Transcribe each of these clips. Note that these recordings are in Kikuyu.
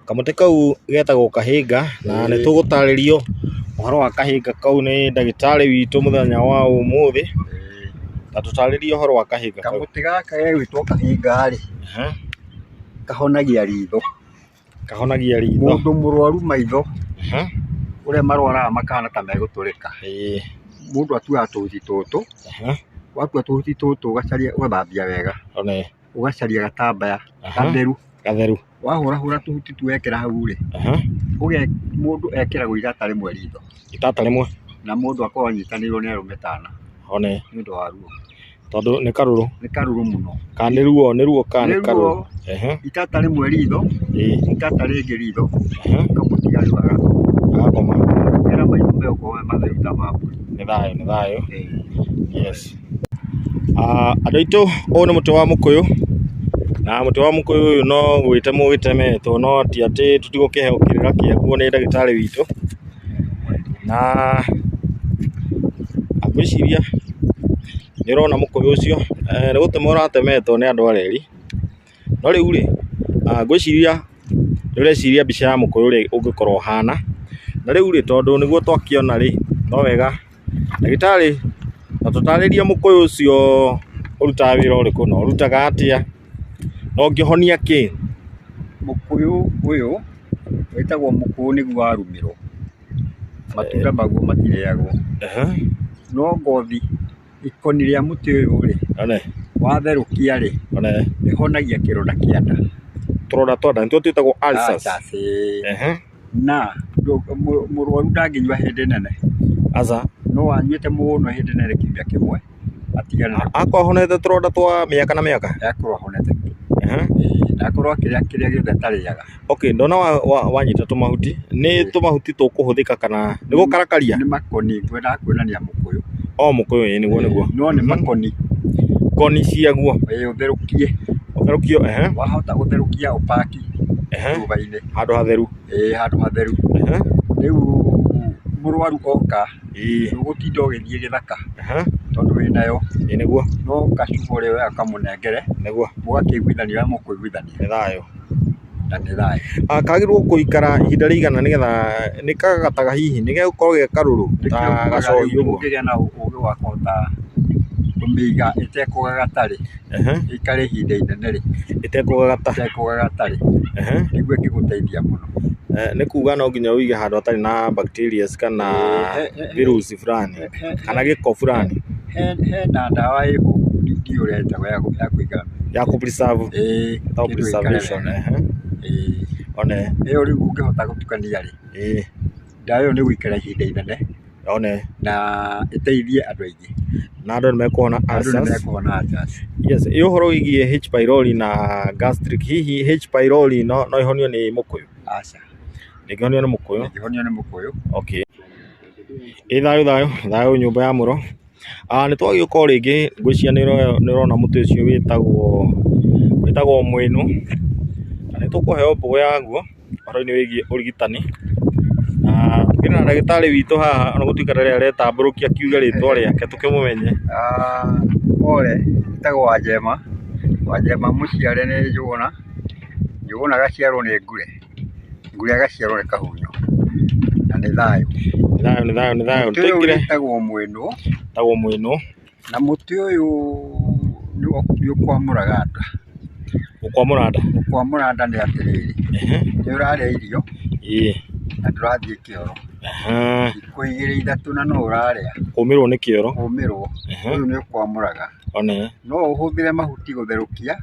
Kamũtĩ kau getagwo kahĩnga na nĩ tũgũtarĩrio ũhoro wa kahĩnga kau nĩ ndagĩtarĩ witũ mũthenya wa ũmũthĩ. Ta tũtarĩrie ũhoro wa kahĩnga kau. Kamũtĩ gaka gegwĩtwo kahĩnga rĩ, kahonagia ritho. Kahonagia ritho. Mũndũ mũrwaru maitho, ũrĩa marwaraga makahana ta megũtũrĩka, mũndũ atuaga tũhuti tũtũ, watua tũhuti tũtũ ũgacaria ũgathambia wega, ũgacaria gatambaya gatheru, Gatheru. Wahũrahũra tũhuti tu wekĩra hau rĩ, mũndũ ekĩragwo igata rĩmwe ritho. Itata rĩmwe. Na mũndũ akorwo anyitanĩirwo nĩ arũme ta ana. Nĩ ũndũ wa ruo. Tondũ nĩ karũrũ. Nĩ karũrũ mũno. Kana nĩ ruo, nĩ ruo kana nĩ karũrũ. Nĩ ruo. Itata rĩmwe ritho, itata rĩngĩ ritho, ũkamũtiga rĩu agakoma. Agakoma. Kera maitho megũkorwo me matheru ta ma mbũri. Nĩ thayũ, nĩ thayũ. Yes. Andũ aitũ ũyũ nĩ mũtĩ wa mũkũyũ, na mũtĩ wa mũkũyũ ũyũ no gwĩtemwo ũgĩtemetwo no ti atĩ tũtigũkĩheo kĩrĩra kĩaguo nĩ ndagĩtarĩ witũ, na ngwĩciria nĩ ũrona mũkũyũ ũcio nĩ gũtemwo ũratemetwo nĩ andũ a reri, no rĩu rĩ, ngwĩciria nĩ ũreciria mbica ya mũkũyũ ũrĩa ũngĩkorwo ũhana, na rĩu rĩ, tondũ nĩguo twakĩona rĩ, no wega Ndagĩtarĩ, ta tũtarĩrie mũkũyũ ũcio ũrutaga wĩra ũrĩkũ na ũrutaga atĩa na ũngĩhonia kĩ? Mũkũyũ ũyũ wĩtagwo mũkũyũ nĩguo warumĩrwo, matunda maguo matirĩagwo. No ngothi, ikoni rĩa mũtĩ ũyũ rĩ, watherũkia rĩ, rĩhonagia kĩronda kĩa nda. Tũronda twa nda nĩtuo twĩtagwo ulcers? Ulcers, ĩĩ. Na mũrwaru ndangĩnyua hĩndĩ nene. Aca. No anyuĩte mũno hĩndĩ nene kiumia kĩmwe atigane na. Akorwo ahonete tũronda twa mĩaka na mĩaka? Akorwo ahonete. Na akorwo akĩrĩa kĩrĩa gĩothe atarĩaga. Okay, ndona wanyita tũmahuti, nĩ tũmahuti tũkũhũthĩka kana nĩ gũkarakaria? Nĩ makoni, ngwendaga kuonania mũkũyũ. O mũkũyũ, ĩĩ nĩguo nĩguo. No nĩ makoni. Koni ciaguo? Ĩĩ ũtherũkie. Ũtherũkio, ehe. Wahota gũtherũkia ũpaki cuba-inĩ. Handũ hatheru. Ĩĩ handũ hatheru. Rĩu mũrwaru oka, ndũgũtinda ũgĩthiĩ gĩthaka tondũ wĩnayo. Ĩĩ nĩguo. No gacuba ũrĩoyaga ũkamũnengere, Nĩguo. mũgakĩiguithania ũrĩa mũkũiguithania. Nĩ thayũ. Na nĩ thayũ. Kagĩrĩirwo gũikara ihinda rĩigana nĩgetha nĩ kagagataga hihi nĩ gegũkorwo ge karũrũ ta gacohi ũguo? Ũngĩgĩa na ũgĩ wa kũhota kũmĩiga ĩtekũgagata rĩ, ĩikare ihinda inene rĩ, Ĩtekũgagata. Ĩtekũgagata rĩ, nĩguo ĩngĩgũteithia mũno. Nĩ kuga no nginya ũige handũ hatarĩ na bacteria kana virusi fulani kana gĩko fulani. Hena ndawa ĩho ndiũĩ ũrĩa ĩtagwo ya kũiga. Ya kũ preserve. Ĩĩ. Ĩtagwo preservation. Ĩĩ. One. Ĩyo rĩu ũngĩhota gũtukania rĩ, ndawa ĩyo nĩ ĩgũikara ihinda inene. One. Na ĩteithie andũ aingĩ. Na andũ nĩ mekũhona Andũ nĩ ulcers. mekũhona ulcers. Yes, ĩ ũhoro wĩgiĩ H pylori na gastric, hihi H pylori no ĩhonio nĩ mũkũyũ? Aca. Ndĩngĩhonio nĩ mũkũyũ? Ndĩngĩhonio nĩ mũkũyũ. Okay. Ĩ thayũ thayũ, thayũ nyũmba ya mũro. Nĩ twagĩũka o rĩngĩ, ngwĩciria nĩ ũrona mũtĩ ũcio wĩtagwo wĩtagwo mwĩnũ, na nĩ tũkũheo mbũgũ yaguo ũhoro-inĩ wĩgiĩ ũrigitani. Na tũkĩrĩ na ndagĩtarĩ witũ haha ona gũtuĩka ndarĩ aretambũrũkia akiuge rĩtwa rĩake tũkĩmũmenye. Pole, njĩtagwo Wanjema, Wanjema mũciare nĩ Njũgũna, Njũgũna agaciarwo nĩ Ngure, Ngure agaciarwo nĩ Kahunyũ, na nĩ thayũ. Nĩ thayũ, nĩ thayũ, nĩ thayũ. Mũtĩ ũyũ wĩtagwo mwĩnũ. Wĩtagwo mwĩnũ. Na mũtĩ ũyũ nĩ ũkwamũraga nda. Gũkwamũra nda? Gũkwamũra nda nĩ atĩrĩrĩ, nĩ ũrarĩa irio na ndũrathiĩ kĩoro. Thikũ igĩrĩ ithatũ na no ũrarĩa. Kũmĩrwo nĩ kĩoro. Kũmĩrwo, ũyũ nĩ ũkwamũraga. One. No ũhũthĩre mahuti gũtherũkia,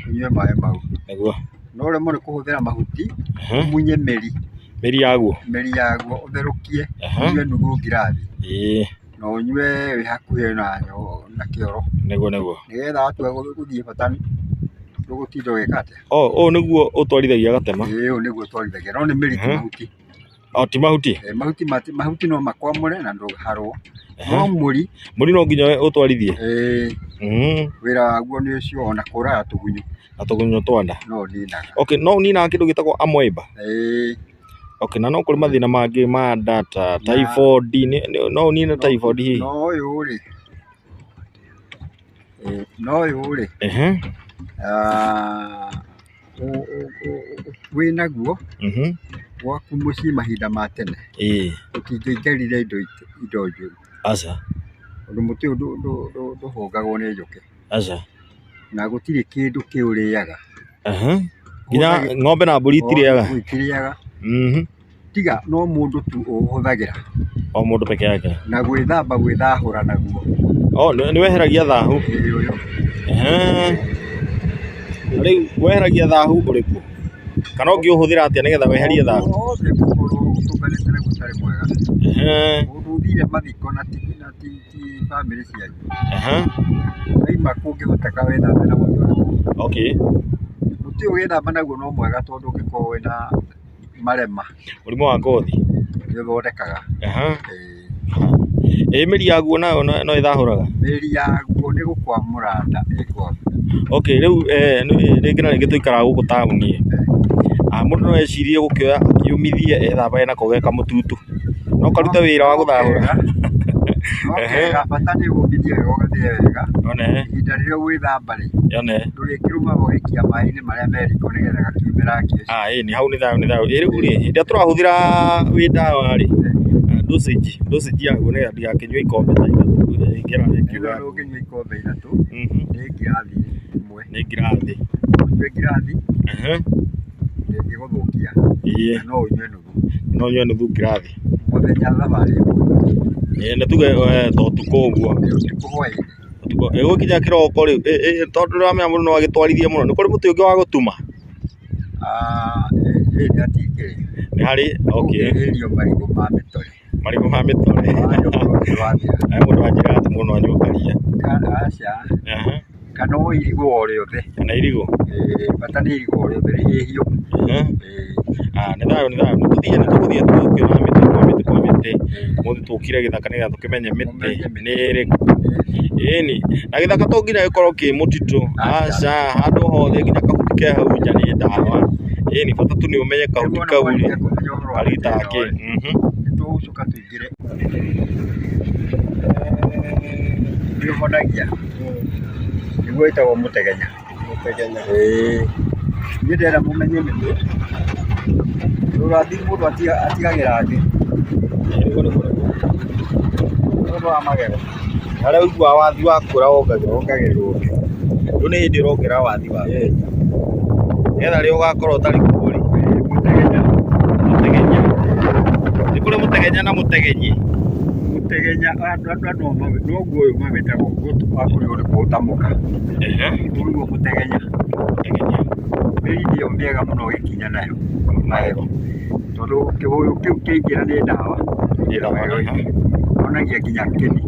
ũnyue maĩ mau. Nĩguo. No ũremwo nĩ kũhũthĩra mahuti, ũmunye mĩri. Mĩri yaguo? Mĩri yaguo ũtherũkie, ũnyue nuthu ngirathi. Na ũnyue wĩ hakuhĩ na kĩoro. Nĩguo nĩguo. Nĩgetha watua gũthiĩ bata ndũgũtinda ũgĩka atĩa? Oh, ũyũ nĩguo ũtwarithagia gatema? Ĩĩ ũyũ nĩguo ũtwarithagia, no nĩ mĩri ti mahuti. O ti mahuti? Mahuti mahuti no makwamũre na ndũharwo, no mũri. Mũri no nginya ũtwarithie? Ĩĩ. Wĩra waguo nĩ ũcio ona kũraga tũgunyũ. Na tũgunyũ twa nda? No ũninaga. Okay, no ũninaga kĩndũ gĩtagwo amoeba? Ĩĩ. Okay, na no kũrĩ mathĩna mangĩ ma nda ta typhoid, no ũnine typhoid hihi? No ũyũ rĩ, no ũyũ rĩ, Wĩnaguo gwaku mũciĩ mahinda ma tene ũtingĩaikarire indo njũru. Aca. Tondũ mũtĩ ũyũ ndũhũngagwo nĩ njũkĩ. Aca. Na gũtirĩ kĩndũ kĩũrĩaga. Nginya ng'ombe na mbũri itirĩaga? Itirĩaga. Tiga no mũndũ tu ũhũthagĩra. O mũndũ peke yake. Na gwĩthamba gwĩthahũra naguo. Oh, nĩ weheragia thahu? Ĩĩ ũyũ. Rĩu weheragia thahu ũrĩkũ? Kana ũngĩũhũthĩra atĩa nĩgetha weherie thahu? Wothe ũngĩkorwo ũtũnganĩte naguo ũtarĩ mwega. Mũndũ ũthire mathiko na ti bamĩrĩ cianyu. Waima kũngĩhoteka wĩthambe na mũtĩ ũyũ. Okay. Mũtĩ ũyũ wĩthamba naguo no mwega tondũ ũngĩkorwo wĩna marema. Mũrimũ wa ngothi. Nĩ ũthondekaga. Ĩ mĩri yaguo nayo no ĩthahũraga? Mĩri yaguo nĩ gũkwamũra nda ĩkwamũra. Okay, rĩu rĩngĩ na rĩngĩ tũikaraga gũkũ taũni. Mũndũ no ecirie gũkĩoya akĩũmithie ethambage nako ge kamũtutu. No karute wĩra wa gũthahũra. No kega, bata nĩ ũmithie wega ũgathĩe wega. Ihinda rĩrĩa ũgwĩthamba rĩ, ndũrĩkĩrũmaga ũgaikia maĩ-inĩ marĩa me riko nĩgetha gakiume rangi ũcio. Ĩni hau nĩ thayũ nĩ thayũ. Ĩ rĩu rĩ, hĩndĩ ĩrĩa tũrahũthĩra wĩ ndawa rĩ, dosage yaguo nĩgetha ndigakĩnyue ikombe ta ithatũ ingĩra Ĩno ndũngĩnyua ikombe ithatũ, nĩ ngirathi ĩmwe. Nĩ ngirathi. Ũnyue ngirathi, ndĩngĩgũthũkia. Na no ũnyue nuthu. No ũnyue nuthu ngirathi. Mũthenya thabarĩ ĩmwe. Ĩĩ nĩ tuge ta ũtukũ ũguo. Ũtukũ hwaĩ-inĩ. Ũtukũ. Ĩgũkinya kĩroko rĩu, tondũ nĩũramenya mũndũ no agĩtwarithie mũno, nĩ kũrĩ mũtĩ ũngĩ wa gũtuma? Ĩĩ hatikĩrĩ. Nĩ harĩ? Okay. Ũngĩhĩhĩrio marigũ ma mĩtore. Marigũ ma mĩtore. Wanyua mũno wathira. He mũndũ wanjĩraga atĩ mũndũ no anyue karia. Aca. Kana o irigũ o rĩothe. Kana irigũ? Ĩĩ, bata nĩ irigũ o rĩothe rĩhĩhio. Nĩ thayũ nĩ thayũ. Nĩ tũgũthiĩ tũkĩonaga mĩtĩ kwa mĩtĩ kwa mĩtĩ. Ũmũthĩ tũkire gĩthaka nĩgetha tũkĩmenye mĩtĩ nĩ ĩrĩkũ. Ĩni, na gĩthaka to nginya gĩkorwo kĩ mũtitũ. Aca, handũ hothe nginya kahuti ke hau nja nĩ ndawa. Ĩni, bata tu nĩ ũmenye kahuti kau rĩ, karigitaga kĩ. Nĩ tũgũcoka tũingĩre. Nĩ ũhonagia. Nĩguo wĩtagwo mũtegenya. Mũtegenya. Ĩĩ. Niĩ ndĩrenda mũmenye mĩtĩ. Rũrathi mũndũ atigagĩra angĩ. Nĩ ũndũ wa magego. Harĩa ũiguaga wathi wakũra wongagĩrĩrwo. Wongagĩrĩrwo ũngĩ. Rĩu nĩ hĩndĩ ũrongerera wathi waku. Nĩgetha rĩrĩa ũgakorwo ũtarĩ kuo rĩ. Mũtegenya. Mũtegenya. Nĩ kũrĩ mũtegenya na mũtegenyi. Mũtegenya andũ noguo ũyũ mawĩtaga ũguo wakũrigwo nĩ kũũtamũka. Ũyũ nĩguo mũtegenya. Mũtegenya. Mĩri nĩyo mĩega mũno ũgĩkinya nayo magego. Tondũ kĩbũyũ kĩu kĩaingĩra nĩ ndawa. Nĩ ndawa. Honagia nginya kĩni.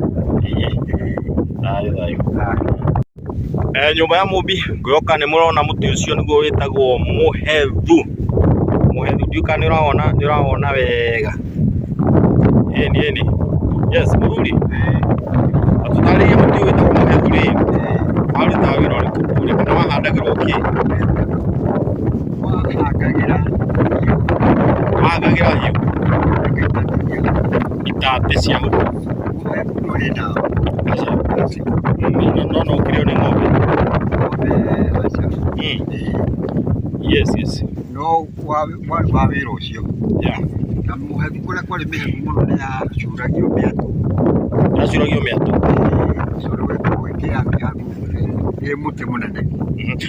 Thayũ thayũ. Nyũmba ya Mũmbi ngwĩhoka nĩ mũrona mũtĩ ũcio nĩguo wĩtagwo mũhethu. Mũhethu ndiũĩ kana nĩ ũrawona wega. Ĩni ĩni. Yes, mũthuri. Tũtarĩrie mũtĩ ũyũ wĩtagwo mũhethu rĩ, warutaga wĩra ũrĩkũ kũrĩa kana wahandagĩrwo kĩ? Wahangagĩra hiũ. Wahangagĩra hiũ? Itatĩ cia huko. Mũhethu ndũrĩ ndawa. Aca. No no ũkĩrĩo nĩ ng'ombe. Ng'ombe aca. Yes, yes. No warĩ wa wĩra ũcio. Yeah. Na mũhethu kũrĩa kwarĩ mĩhethu mũno nĩ yacuragio mĩatũ. Yacuragio mĩatũ? Ũcũrũ wekagwo ĩkĩya mĩhathu ĩ mũtĩ mũnene.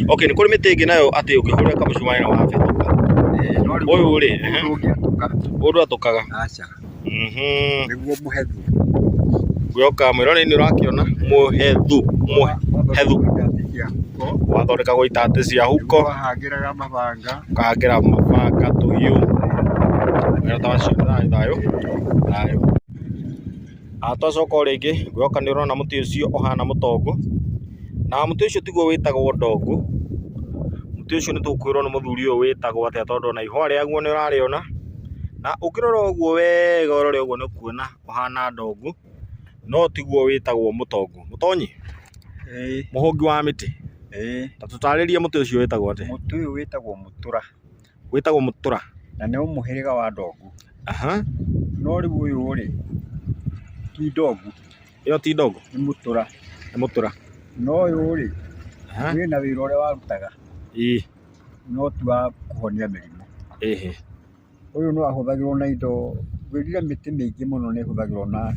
Okay, nĩ kũrĩ mĩtĩ ĩngĩ nayo atĩ ũngĩhũrĩra kamũcumarĩ na wabethũka. Ũyũ rĩ, Ũyũ ndũngĩatũka. Ũyũ ndwatũkaga? Aca. Nĩguo mũhethu. Ngwĩhoka mwĩroreri nĩ ũrakĩona mũhethu, mũhethu. Wathondekagwo itatĩ cia huko. Wahangĩraga mabanga. Ũkahangĩra mabanga, tũhiũ. Wĩra ta macio, thayũ thayũ. Thayũ. Twacoka o rĩngĩ, ngwĩhoka nĩ ũrona mũtĩ ũcio ũhana mũtongo. Na mũtĩ ũcio tiguo wĩtagwo ndongo. Mũtĩ ũcio nĩ tũkwĩrwo nĩ mũthuri ũyũ wĩtagwo atĩa tondũ ona ihũa rĩaguo nĩ ũrarĩona. Na ũngĩrora ũguo wega ũrore ũguo nĩ ũkuona ũhana ndongo. No tiguo wĩtagwo mũtongo. Mũtonyi, mũhũngi wa mĩtĩ. Ta tũtarĩrie mũtĩ ũcio wĩtagwo atĩa? Mũtĩ ũyũ wĩtagwo mũtũra. Wĩtagwo mũtũra? Na nĩ mũhĩrĩga wa ndongu. No rĩu ũyũ rĩ, ti ndongu. Ĩyo ti ndongu? Nĩ mũtũra. Nĩ mũtũra. No ũyũ rĩ, wĩna wĩra ũrĩa warutaga. Ĩĩ. No ti wa kũhonia mĩrimũ. Ĩhĩ. Ũyũ nĩ wahũthagĩrwo na indo, ngwĩrire mĩtĩ mĩingĩ mũno nĩ ĩhũthagĩrwo na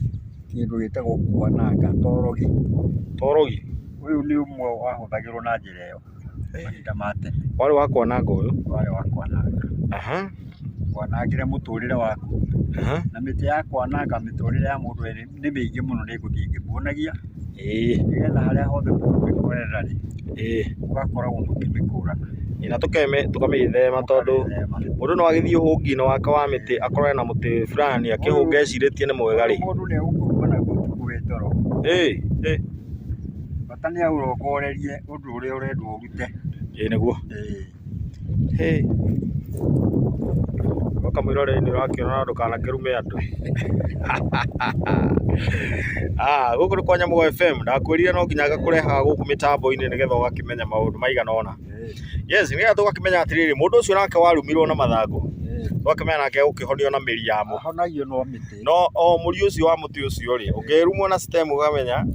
kĩndũ gĩtagwo kwananga ta ũrogi. Ta ũrogi? Ũyũ nĩ ũmwe wahũthagĩrwo na njĩra ĩyo mahinda ma tene. Warĩ wa kwananga ũyũ? Warĩ wa kwananga. Kwanangĩra mũtũrĩre waku. Na mĩtĩ ya kwananga mĩtũrĩre ya mũndũ nĩ mĩingĩ mũno nĩ ngũthiĩ ngĩmuonagia. Nĩgetha harĩa hothe mũkũmĩkorera rĩ, mũgakoragwo mũkĩmĩkũrana. Na tũkamĩthema tondũ mũndũ no agĩthiĩ ũhũngi-inĩ wake wa mĩtĩ akorane na mũtĩ fulani akĩhũnga ecirĩtie nĩ mwega rĩ. Mũndũ nĩ egũkũruma naguo ũtukũ wĩ toro. Bata nĩ aũrongorerie ũndũ ũrĩa ũrendwo ũrute. Ĩĩ nĩguo. Woka mwĩroreri nĩ ũrakĩona ndũkanakĩrume andũ. Ah, gũkũ nĩ kwa Nyamũgo FM. Ndakwĩrire no nginya ngakũrehaga gũkũ mĩtambo-inĩ nĩgetha ũgakĩmenya maũndũ maigana ũna. Yes, nĩgetha tũgakĩmenya atĩrĩrĩ, mũndũ ũcio nake warumirwo na mathangũ, tũgakĩmenya nake egũkĩhonio na mĩri yamo. Ahonagio no mĩtĩ. No o mũri ũcio wa mũtĩ ũcio rĩ, ũngĩrumwo na stem ũkamenya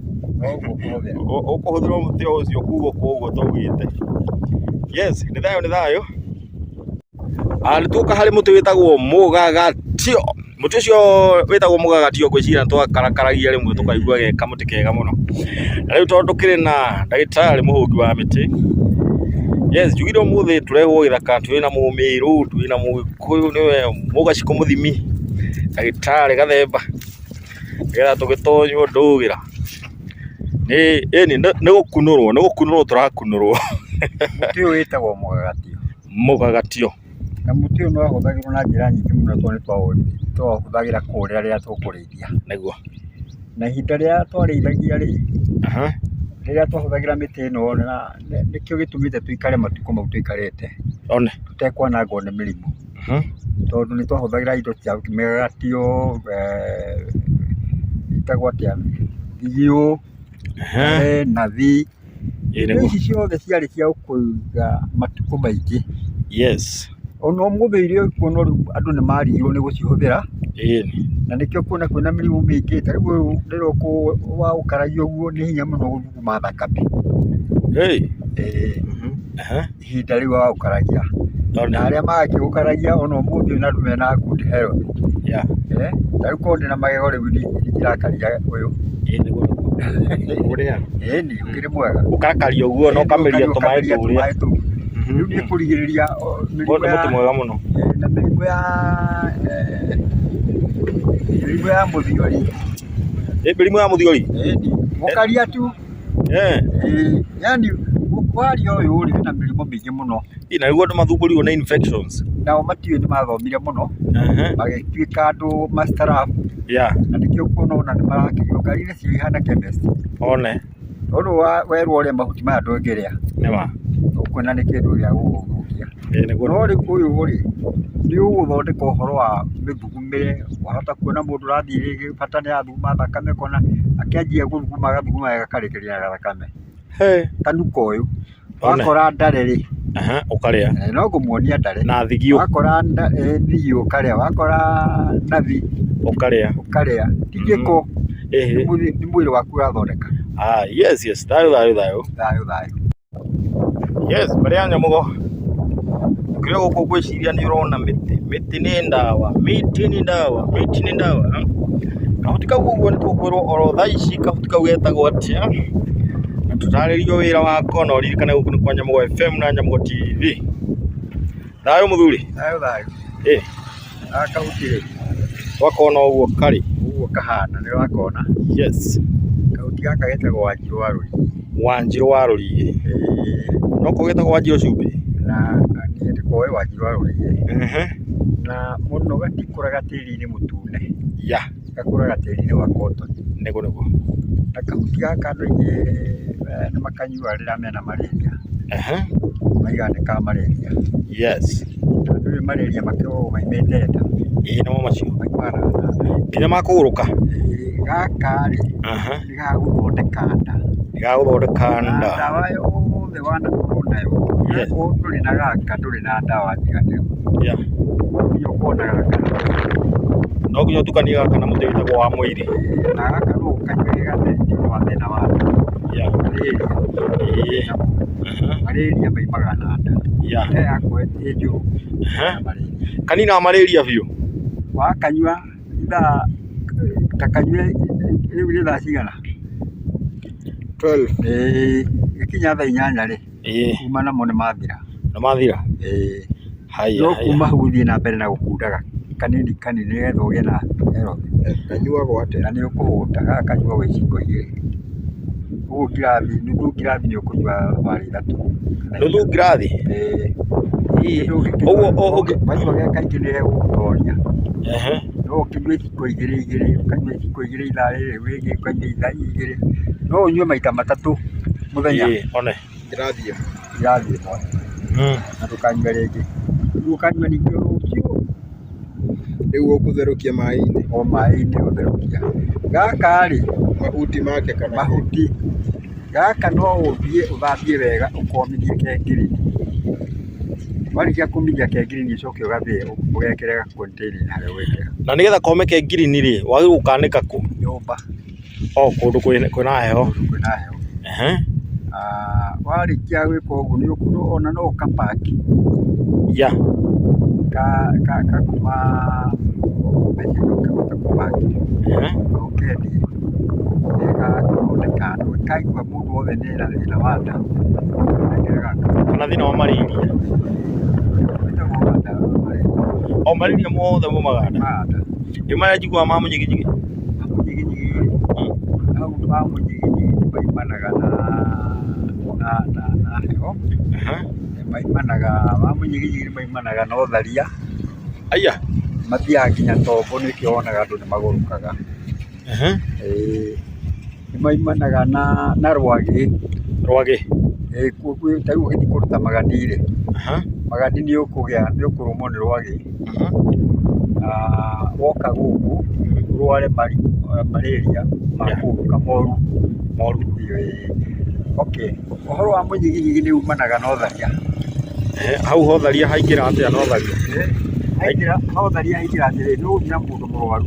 ũkũhũthĩra mũtĩ o ũcio kuga ũguo twaugĩte. Yes, nĩ thayũ nĩ thayũ. Ah, nĩ tuoka harĩ mũtĩ wĩtagwo mũgagatio. Mũtĩ ũcio wĩtagwo mũgagatio ngwĩciria nĩ twakarakaragia rĩmwe tũkaigua ge kamũtĩ kega mũno. Na rĩu tondũ tũkĩrĩ na ndagĩtarĩ mũhũngi wa mĩtĩ, yes, njugire ũmũthĩ tũrehwo gĩthaka twĩ na mũmĩrũ, twĩ na mũgĩkũyũ nĩwe mũgacikũ mũthimi, ndagĩtarĩ Gathemba, nĩgetha tũgĩtonywo ndũgĩra. Ĩni nĩ gũkunũrwo, nĩ gũkunũrwo tũrakunũrwo. Mũtĩ ũyũ wĩtagwo mũgagatio. Mũgagatio. Na mũtĩ ũyũ nĩ wahũthagĩrwo na njĩra nyingĩ mũno tondũ nĩ twaũhũthagĩra kũrĩa rĩrĩa tũkũrĩithia. Nĩguo. Na ihinda rĩrĩa twarĩithagia rĩ, rĩrĩa twahũthagĩra mĩtĩ ĩno nĩkĩo gĩtũmĩte tũikare matukũ mau tũikarĩte. One. Tũtekwanangwo nĩ mĩrimũ. Tondũ nĩ twahũthagĩra indo cia mĩgagatio, ĩtagwo atĩa, thigio, nathi. Indo ici ciothe ciarĩ cia gũkũiga matukũ maingĩ. Yes. Ona ũmũthĩ iria ikuo no rĩu andũ nĩ marigirwo nĩ gũcihũthĩra. Na nĩkĩo ũkuona kwĩna mĩrimũ mĩingĩ. Ta rĩu ũyũ rĩrĩa waũkaragia ũguo nĩ hinya mũno gũthuguma thakame. Ihinda rĩu waũkaragia. Na arĩa marakĩũkaragia ona ũmũthĩ ũyũ na andũ mena good health. Ta rĩu korwo ndĩna magego rĩu ndingĩrakaria ũyũ. Ĩni ũkĩrĩ mwega. Ũkarakaria ũguo na ũkamĩria tũmaĩ tũrĩa. Rĩu nĩ kũrigĩrĩria mĩrimũ ya mũtĩ mwega mũno. Na mĩrimũ ya mĩrimũ ya mũthiori. Mĩrimũ ya mũthiori? Ĩni, gũkaria tu. Yaani waria ũyũ rĩ wĩna mĩrimũ mĩingĩ mũno. Na nĩguo andũ mathumbũrirwo nĩ infections. Nao matiũĩ nĩ mathomire mũno magĩtuĩka andũ mastarabu. Na nĩkĩo ũkuona ona nĩ marakĩgũra ngari nacio ihana chemist. One. Tondũ werwo ũrĩe mahuti maya ndũngĩrĩa. Nĩma. Ũkuona nĩ kĩndũ gĩa gũgũthũkia. No rĩu ũyũ rĩ, nĩ ũgũthondeka ũhoro wa mĩthugumĩre, wahota kuona mũndũ ũrathiĩ rĩngĩ bata nĩ arathuguma thakame ũkona akĩanjia gũthuguma agathuguma gakarĩkĩria na gathakame. Tanuka ũyũ, wakora ndare rĩ, Ũkarĩa. No ngũmuonia ndare. Na thigio. Wakora thigio ũkarĩa, wakora nathi ũkarĩa. Ũkarĩa. Ti gĩko, nĩ mwĩrĩ waku ũrathondeka. Ah, yes, yes. Thayũ, thayũ, thayũ. Thayũ, thayũ. Yes, mbere ya Nyamũgo tũkĩrĩ gũkũ ngwĩciria nĩ ũrona mĩtĩ, mĩtĩ nĩ ndawa, mĩtĩ nĩ ndawa, mĩtĩ nĩ ndawa. Kahuti kau ũguo nĩ tũkwĩrwo oro thaa ici kahuti kau getagwo atĩa, na tũtarĩrio wĩra wako, na ũririkane gũkũ nĩ kwa Nyamũgo FM na Nyamũgo TV. Thayũ mũthuri? Thayũ thayũ. Ĩ. Gaka kahuti rĩ? Twakona ũguo karĩ. Ũguo kahana nĩ ũrakona? Yes. Kahuti gaka getagwo wanjirũ wa rũriĩ. Wanjirũ wa rũriĩ. Ĩĩ. Noko getagwo wanjirũ cumbĩ? Na niĩ ndĩkoĩ wanjirũ wa rũriĩ. Na mũno gatikũraga tĩri-inĩ mũtune. Yeah. Gakũraga tĩri-inĩ wa cotton. Nĩguo nĩguo. Na kahuti gaka andũ aingĩ nĩ makanyuaga rĩrĩa mena malaria. Maigaga nĩ ka malaria. Yes. Na ndũĩ malaria makoragwo maimĩte nda. Ĩĩ nĩmo macio. Maimaga na nda. Nginya ma kũgũrũka? Gaka rĩ, nĩ ga gũthondeka nda. Nĩ ga gũthondeka Na nda. ndawa yothe wanakorwo nayo, akorwo ndũrĩ na gaka ndũrĩ na ndawa njiganĩru. Yeah. No nginya ũkorwo na gaka. No nginya ũtukanie gaka na mũtĩ wĩtagwo wa mũiri. Na gaka no ũkanyue ge gatheri nĩ ũndũ wa thĩna wa nda. Malaria. Malaria maimaga na nda. Nda yaku ĩ njũru malaria. Kaninaga malaria biũ? Wakanyua ithaa ta kanyue rĩu nĩ thaa cigana? 12. Ĩĩ gĩkinya thaa 8 rĩ, kuma namo nĩ mathira. Nĩ mathira? Ĩĩ. Haya, No haya. kuma hau ũthiĩ na mbere na gũkundaga kanini kanini nĩgetha ũgĩe na health. Kanyuagwo atĩa? Na nĩ ũkũhũta, gaka kanyuagwo iciko igĩrĩ. Ũguo ngirathi, nuthu ngirathi nĩ ũkũnyua thabarĩ ithatũ. Nuthu ngirathi? Ĩĩ. Ũguo ũngĩ Wanyua ge kaingĩ nĩ gegũgũtoria. No ũkĩnyue iciko igĩrĩ igĩrĩ, ũkanyua iciko igĩrĩ ithaa rĩrĩ rĩngĩ ũkanyua ithaa igĩrĩ. No ũnyue maita matatũ mũthenya. Ĩĩ, one. Ngirathi ĩmwe. Ngirathi ĩmwe. Na ndũkanyue rĩngĩ. Rĩu ũkanyua ningĩ rũciũ. Rĩu ũkũtherũkia maĩ-inĩ? O maĩ-inĩ ũtherũkia. Gaka rĩ, Mahuti make kana? Mahuti. Gaka no ũthiĩ ũthambie wega ũkomithie ke ngirini. Warĩkia kũmithia ke ngirini ũcoke ũgathĩe ũgekĩre ga container inĩ harĩa ũgwĩkĩra. Na nĩgetha kome ke ngirini rĩ, wagĩrĩirwo gũkanĩka kũ? Nyũmba. O kũndũ kwĩna heho. Kũndũ kwĩna heho. Warĩkia gwĩka ũguo ona no ũka pack. Ka kuma mbeca iria ũngĩhota kũ pack na ũkendie gagathondeka andũ, kaigua mũndũ wothe ena thĩna wa nda, nengere gaka. Kana thĩna wa malaria. Wĩtagwo wa nda malaria. O malaria mothe maumaga nda? Maumaga nda. Rĩu marĩa njiguaga ma mũnyiginyigi? Ma mũnyiginyigi rĩ, hau ma mũnyiginyigi nĩ maimanaga na heho, maimanaga ma mũnyiginyigi nĩ maimanaga na ũtharia. Aya. Mathiaga nginya tombo nĩkĩo wonaga andũ nĩ magũrũkaga. Ĩĩ nĩ maimanaga na rwagĩ. Rwagĩ? Ĩĩ ta rĩu ũgĩthiĩ kũruta magadi rĩ, magadi nĩ ũkũgĩa nĩ ũkũrũmwo nĩ rwagĩ, na woka gũkũ ũrware malaria ma kũũrũka moru. Moru. Ĩĩ. Okay, ũhoro wa mũnyiginyigi nĩ umanaga na ũtharia. Hau hotharia haingĩra atĩa na ũtharia? Haingĩra hotharia haingĩra atĩrĩrĩ, nĩ ũgũthiĩ na mũndũ mũrwaru.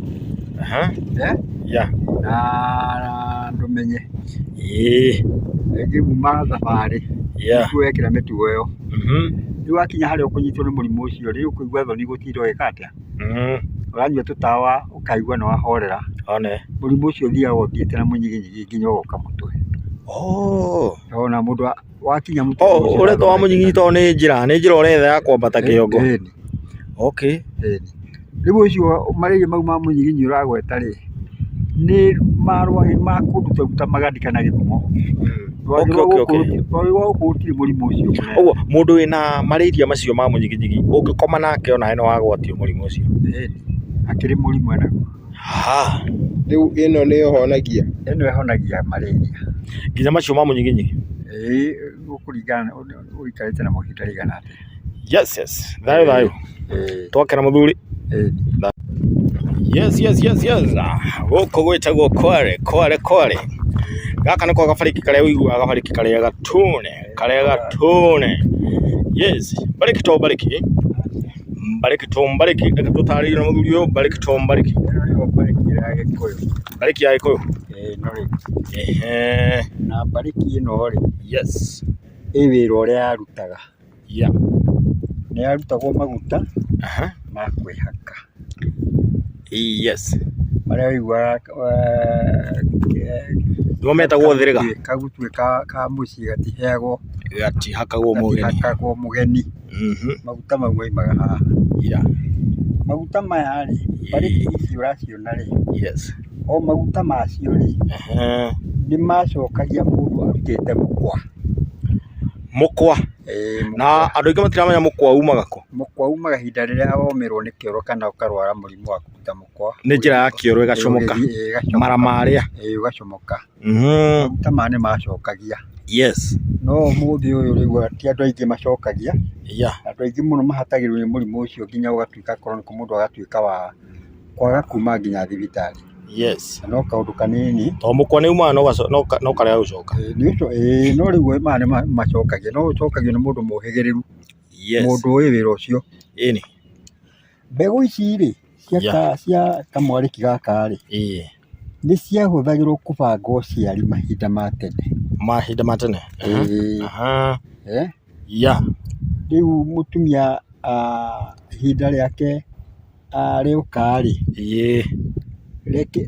Na ndũmenye. Rĩngĩ muma thabarĩ, nĩguo wekĩra mĩtugo ĩyo. Rĩu wakinya harĩa ũkũnyitwo nĩ mũrimũ ũcio rĩ, ũkũigua thoni gũtinda ũgĩka atĩa? Ũranyua tũtawa ũkaigua nĩ wahorera. Mũrimũ ũcio ũthiaga ũthiĩte na mũnyiginyigi nginya ũgoka mũtwe. Ona mũndũ wakinya mũtwe. Ũretwo wa mũnyiginyigi tondũ nĩ njĩra, nĩ njĩra ũretha ya kwambata kĩongo. Ĩni. Ĩni. Rĩu ũcio malaria mau ma mũnyiginyigi ũragweta rĩ, nĩ ma rwagĩ ma kũndũ ta ta Magadi kana Gĩthumo. Rwagĩ rwa gũkũ rwagĩ rwa gũkũ gũtirĩ mũrimũ ũcio mũnene. Ũguo mũndũ wĩna malaria macio ma mũnyiginyigi ũngĩkoma nake onawe no agwatio mũrimũ ũcio? Ĩni, akĩrĩ mũrimũ enaguo. Rĩu ĩno nĩ ĩhonagia? Ĩno ĩhonagia malaria. Nginya macio ma mũnyiginyigi? Ĩĩ, gũkũringana ũikarĩte namo ihinda rĩigana atĩa. Yes. Thayũ thayũ. Twakena mũthuri. Yes, yes, yes, yes. Gũkũ gwĩtagwo Kware, Kware, Kware. Gaka nĩko gabariki karĩa ũiguaga gabariki karĩa gatune, karĩa gatune. Yes, bariki to bariki. Bariki to bariki, reke tũtarĩrie na mũthuri ũyũ, bariki to bariki. Ĩno nĩyo bariki ya Gĩkũyũ. Bariki ya Gĩkũyũ. Ĩno rĩ. Na bariki ĩno rĩ. Yes. Ĩ wĩra ũrĩa yarutaga. Nĩ yarutagwo maguta ma kwĩhaka. Yes. Marĩa ũiguaga Nĩmo metagwo thĩrĩga? Kagutuĩ ka mũciĩ gatiheagwo. Gatihakagwo mũgeni. Gatihakagwo mũgeni. Maguta mau maumaga haha. Maguta maya rĩ, bariki ici ũraciona rĩ, o maguta macio rĩ, nĩ macokagia mũndũ arutĩte mũkwa. Mũkwa? Na andũ aingĩ matiramenya mũkwa umaga kũ? Mũkwa umaga ihinda rĩrĩa womĩrwo nĩ kĩoro kana ũkarwara mũrimũ wa kũruta mũkwa. Nĩ njĩra ya kĩoro ĩgacomoka. Mara marĩa. Ĩĩ ũgacomoka. Maguta maya nĩ macokagia. No ũmũthĩ ũyũ rĩu ti andũ aingĩ macokagia. Andũ aingĩ mũno mahatagĩrĩrwo nĩ mũrimũ ũcio nginya ũgatuĩka chronic mũndũ agatuĩka wa kwaga kuma nginya thibitarĩ. Na no kaũndũ kanini. Tondũ mũkwa nĩ umaga na ũkarega gũcoka. Ĩĩ no rĩu maya nĩ macokagia, no ũcokagio nĩ mũndũ mũhĩgĩrĩru. Mũndũ ũĩ wĩra ũcio. Ĩni. Mbegũ ici rĩ, Cia cia kamwarĩki gaka rĩ, nĩ ciahũthagĩrwo kũbanga ũciari mahinda ma tene. Mahinda ma tene. Ĩĩ. Eh? Rĩu mũtumia ihinda rĩake rĩoka rĩ,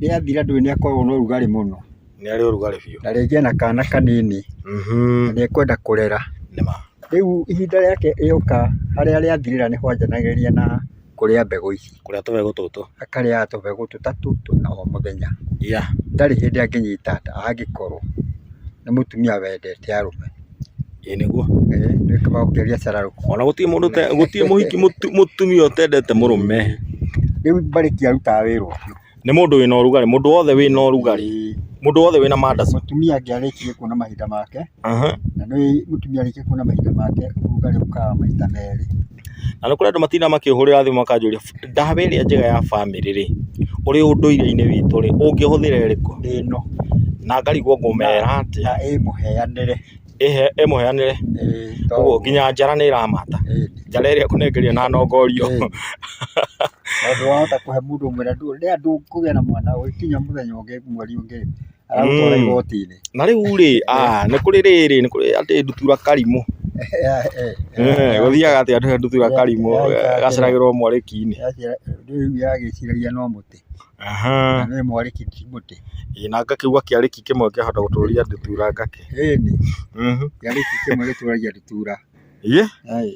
rĩathira ndũĩ nĩ akoragwo na ũrugarĩ mũno. Nĩ arĩ ũrugarĩ biũ. Na rĩngĩ ena kana kanini na nĩ ekwenda kũrera. Nĩma. Rĩu ihinda rĩake rĩoka harĩa rĩathirĩra nĩ hwanjanagĩria na kũrĩa mbegũ ici. Kũrĩa tũbegũ tũtũ. Akarĩaga tũbegũ tũtatũ tũna o mũthenya. Ndarĩ hĩndĩ angĩnyita nda angĩkorwo nĩ mũtumia wendete arũme. Ĩĩ nĩguo. Nĩ kaba gũkĩaria cararũkũ. Ona gũtirĩ mũndũ gũtirĩ mũhiki mũtumia ũtendete mũrũme. Rĩu mbarĩki arutaga wĩra ũcio. Nĩ mũndũ wĩna ũrugarĩ, mũndũ wothe wĩna ũrugarĩ, mũndũ wothe wĩna mandacu. Mũtumia angĩarĩkirie kuona mahinda make, na nĩ mũtumia arĩkia kuona mahinda make, ũrugarĩ ũkaga maita merĩ. Na nĩ kũrĩ andũ matindaga makĩhũrĩra thimũ makanjũria ndawa ĩrĩa njega ya bamĩrĩ rĩ, ũrĩ ũndũire-inĩ witũ rĩ, ũngĩhũthĩra ĩrĩkũ? Ĩno. Na ngarigwo ngũmera atĩa. Na ĩmũheanĩre. Ĩmũheanĩre? Ũguo nginya njara nĩ ĩramata. Njara ĩrĩa ĩkũnengerio na nongorio. Tondũ wahota kũhe mũndũ ũmwe rĩrĩa ndũkũgĩa na mwana ũgĩkinya mũthenya ũngĩ mweri ũngĩ aragũtwara igoti-inĩ. Na rĩu rĩ, nĩ kũrĩ rĩrĩ, nĩ kũrĩ atĩ ndutura karimũ. Gũthiaga atĩa atĩ ndutura karimũ gaceragĩrwo mwarĩki-inĩ? Rĩu yagĩciragia no mũtĩ. Na nĩ mwarĩki ti mũtĩ. Ĩĩ na ngakiuga kĩarĩki kĩmwe kĩahota gũtũria ndutura ngakĩ. Ĩni. Kĩarĩki kĩmwe gĩtũragia ndutura. Ĩĩ.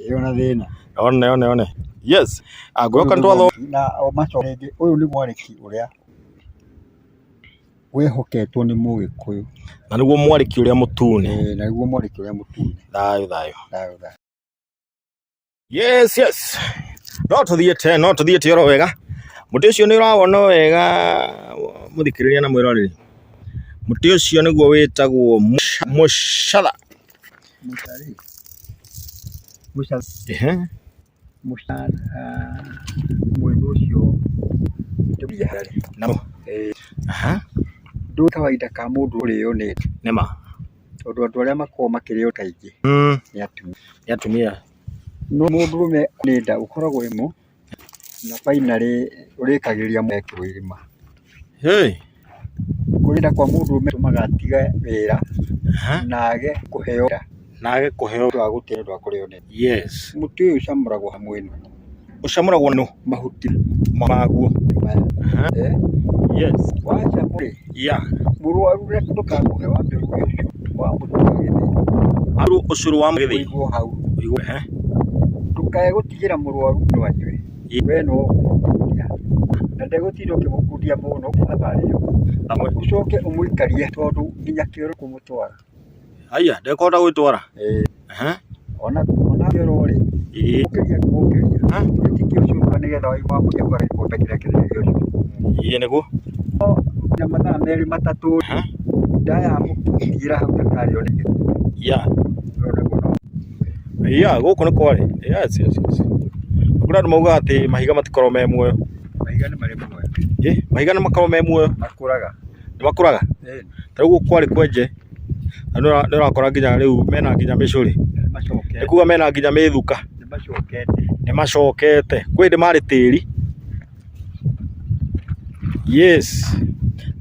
Ĩyo na thĩna. One one one. Yes. Ngwĩhoka nĩ twatho. Na macoka rĩngĩ ũyũ nĩ mwarĩki ũrĩa wĩhoketwo nĩ Mũgĩkũyũ. Na nĩguo mwarĩki ũrĩa mũtune. Na nĩguo mwarĩki ũrĩa mũtune. Thayũ thayũ. Thayũ thayũ. Yes yes. No tũthiĩte no tũthiĩte oro wega. Mũtĩ ũcio nĩ ũrawona wega mũthikĩrĩria na mwĩroreri. Mũtĩ ũcio nĩguo wĩtagwo mũcatha. Mũcatha. Mũcatha mwena ũcio. Ndũ kawaida ka mũndũ ũrĩo nĩ Nĩma. Tondũ andũ arĩa makoragwo makĩrĩo kaingĩ nĩ atumia. Nĩ atumia. No mũndũrũme nĩ nda ũkoragwo ĩmwe na finally ũrĩkagĩrĩria mekĩrwo irima. Kũrĩ nda kwa mũndũrũme tũmaga atige wĩra na age kũheo na age kũheo wa gũtĩo nĩ ũndũ wa kũrĩo nĩ. Yes. Mũtĩ ũyũ ũcamũragwo hamwe nũ. Ũcamũragwo nũ? Mahuti maguo. Yes. Wacamũra. Yeah. Mũrwaru reke ndũkamũhe wambe ũruge ũcũrũ wa mũtu wa gĩthĩi. Ũcũrũ wa gĩthĩi. Ũigwo hau. Ndũkae gũtigĩra mũrwaru no anyue. We no kũmũkundia. Na ndegũtinda ũkĩmũkundia mũno thabarĩ ĩyo. Ũcoke ũmũikarie tondũ nginya kĩoro kũmũtwara. Haiya, ndekũhota gwĩtwara? Ona kĩoro rĩ, ũkĩria kũmũkĩria. Wĩtĩkie ũcũrũ nĩgetha wamũkia kwa gĩkombe kĩrĩa kĩnene gĩa ũcũrũ. Ĩĩ nĩguo. Na mathaa merĩ matatũ ndayamũtigĩra hau ndakarĩo nĩ gĩtĩ. Yeah, gũkũ nĩ kwarĩ. Yes, yes, yes. Kũrĩ andũ maugaga atĩ mahiga matikoragwo me muoyo. Mahiga nĩ marĩ muoyo. Mahiga nĩ makoragwo me muoyo. Makũraga. Nĩ makũraga? Ta rĩu gũkũ kwarĩ kwenje, na nĩ ũrakora nginya rĩu mena nginya mĩcũrĩ. Nĩ kuga mena nginya mĩthuka. Nĩ macokete. Nĩ macokete. Kwĩ hĩndĩ marĩ tĩri. Yes.